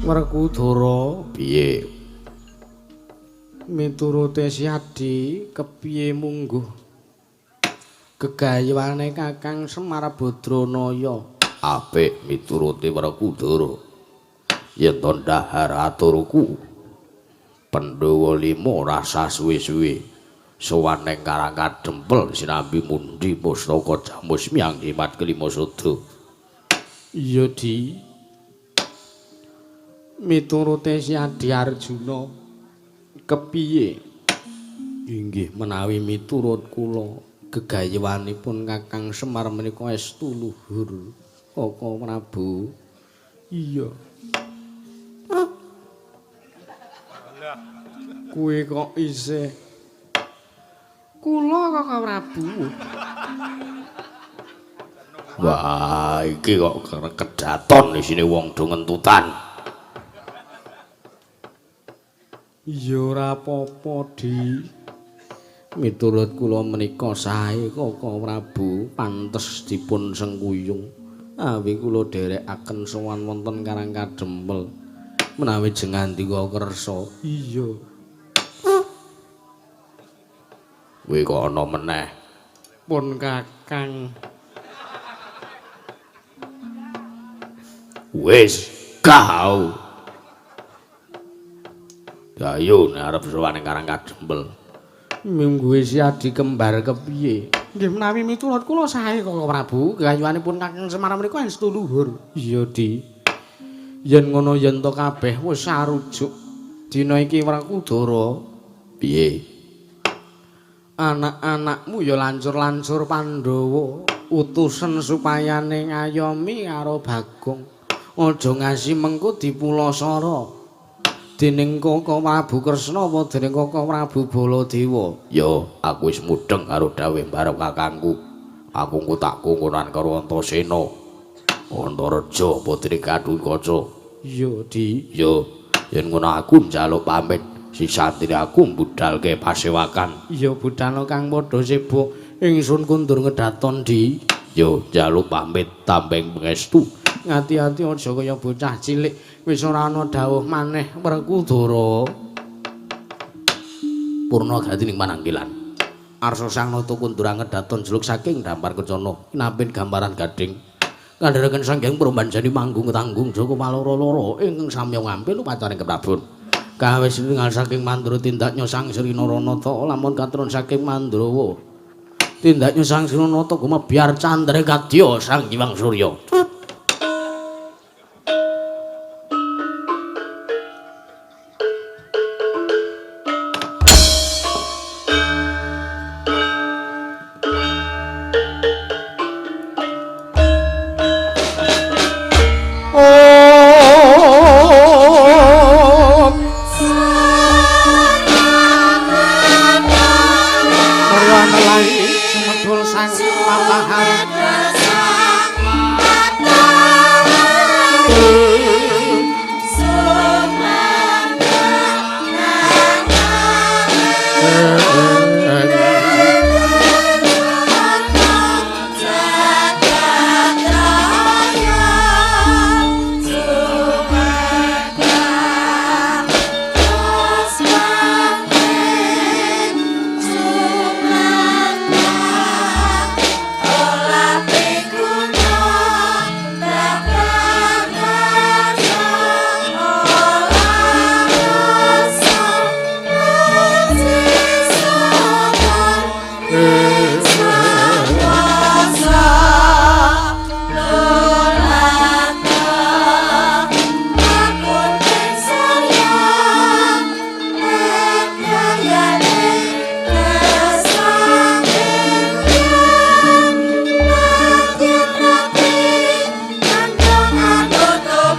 Speaker 2: Werkudara
Speaker 1: piye?
Speaker 2: Miturute Siadi kepiye mungguh gegayuhane Kakang Semar Badranaya?
Speaker 1: Apik miturute Werkudara. Yen to ndahar aturku Pandhawa lima rasa suwe-suwe sowan ning Karang Kadempel sinambi mundi pustaka jamus miyang jimat kelima sada.
Speaker 2: Iya, Di. Miturute Siadi Arjuna kepiye? Inggih menawi miturut kula gegayuhanipun Kakang Semar menika estu luhur Kaka Prabu. Iya. Kuwi kok isih kula Kaka Prabu.
Speaker 1: Wah, iki kok kedaton isine wong do ngentutan.
Speaker 2: Ya ora apa-apa, Di. Miturut kula menika sae Kaka Prabu pantes dipun sengkuyung. Awi kula dherekaken sowan wonten Karang Kadempel menawi jengandika kersa. Iya.
Speaker 1: Kuwi kok ana meneh.
Speaker 2: Pun Kakang.
Speaker 1: Wis kau. Ayo nek arep sowan ning Karang Kadempel.
Speaker 2: Mingguhe Siadi kembar kepiye? Nggih menawi miturut kula sae Kaka Prabu, gayuhanipun Kakang Semar menika estu luhur. Iya, Di. Yen ngono yen to kabeh wis sarujuk. Dina iki Werkudara.
Speaker 1: Piye?
Speaker 2: Anak-anakmu ya lancur-lancur Pandhawa, utusen supayane ngayomi karo Bagong. Aja ngasi mengko dipulasara. Dening Kaka Prabu Kresna apa dening Kaka Prabu Baladewa?
Speaker 1: Ya, aku wis mudheng karo dawuh barep kakangku. Aku engko tak kungkunan karo Antasena. Antareja apa dening Gatotkaca?
Speaker 2: Iya, Di.
Speaker 1: Ya, yen ngono aku njaluk pamit. Sisantine aku mbudalke pasewakan.
Speaker 2: Iya, budhal kang padha sibuk. Ingsun kundur ngedaton, Di.
Speaker 1: Ya, njaluk pamit tambeng pangestu.
Speaker 2: Ngati-ati aja kaya bocah cilik wis ora ana dawuh maneh Werkudara.
Speaker 1: Purna gati ning manangkilan.
Speaker 2: Arsa sang nata kundur ngedaton jeluk saking dampar kencana nampin gambaran gading. Kandharaken sanggeng prombanjani manggung tanggung Joko Maloro-loro ingkang samya ngampil upacaring keprabon. Kawis tingal saking Mandra tindaknya Sang Sri Naranata lamun katrun saking Mandrawa. Tindaknya Sang Sri Naranata gumebyar candre kadya Sang Hyang Surya.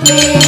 Speaker 4: Please.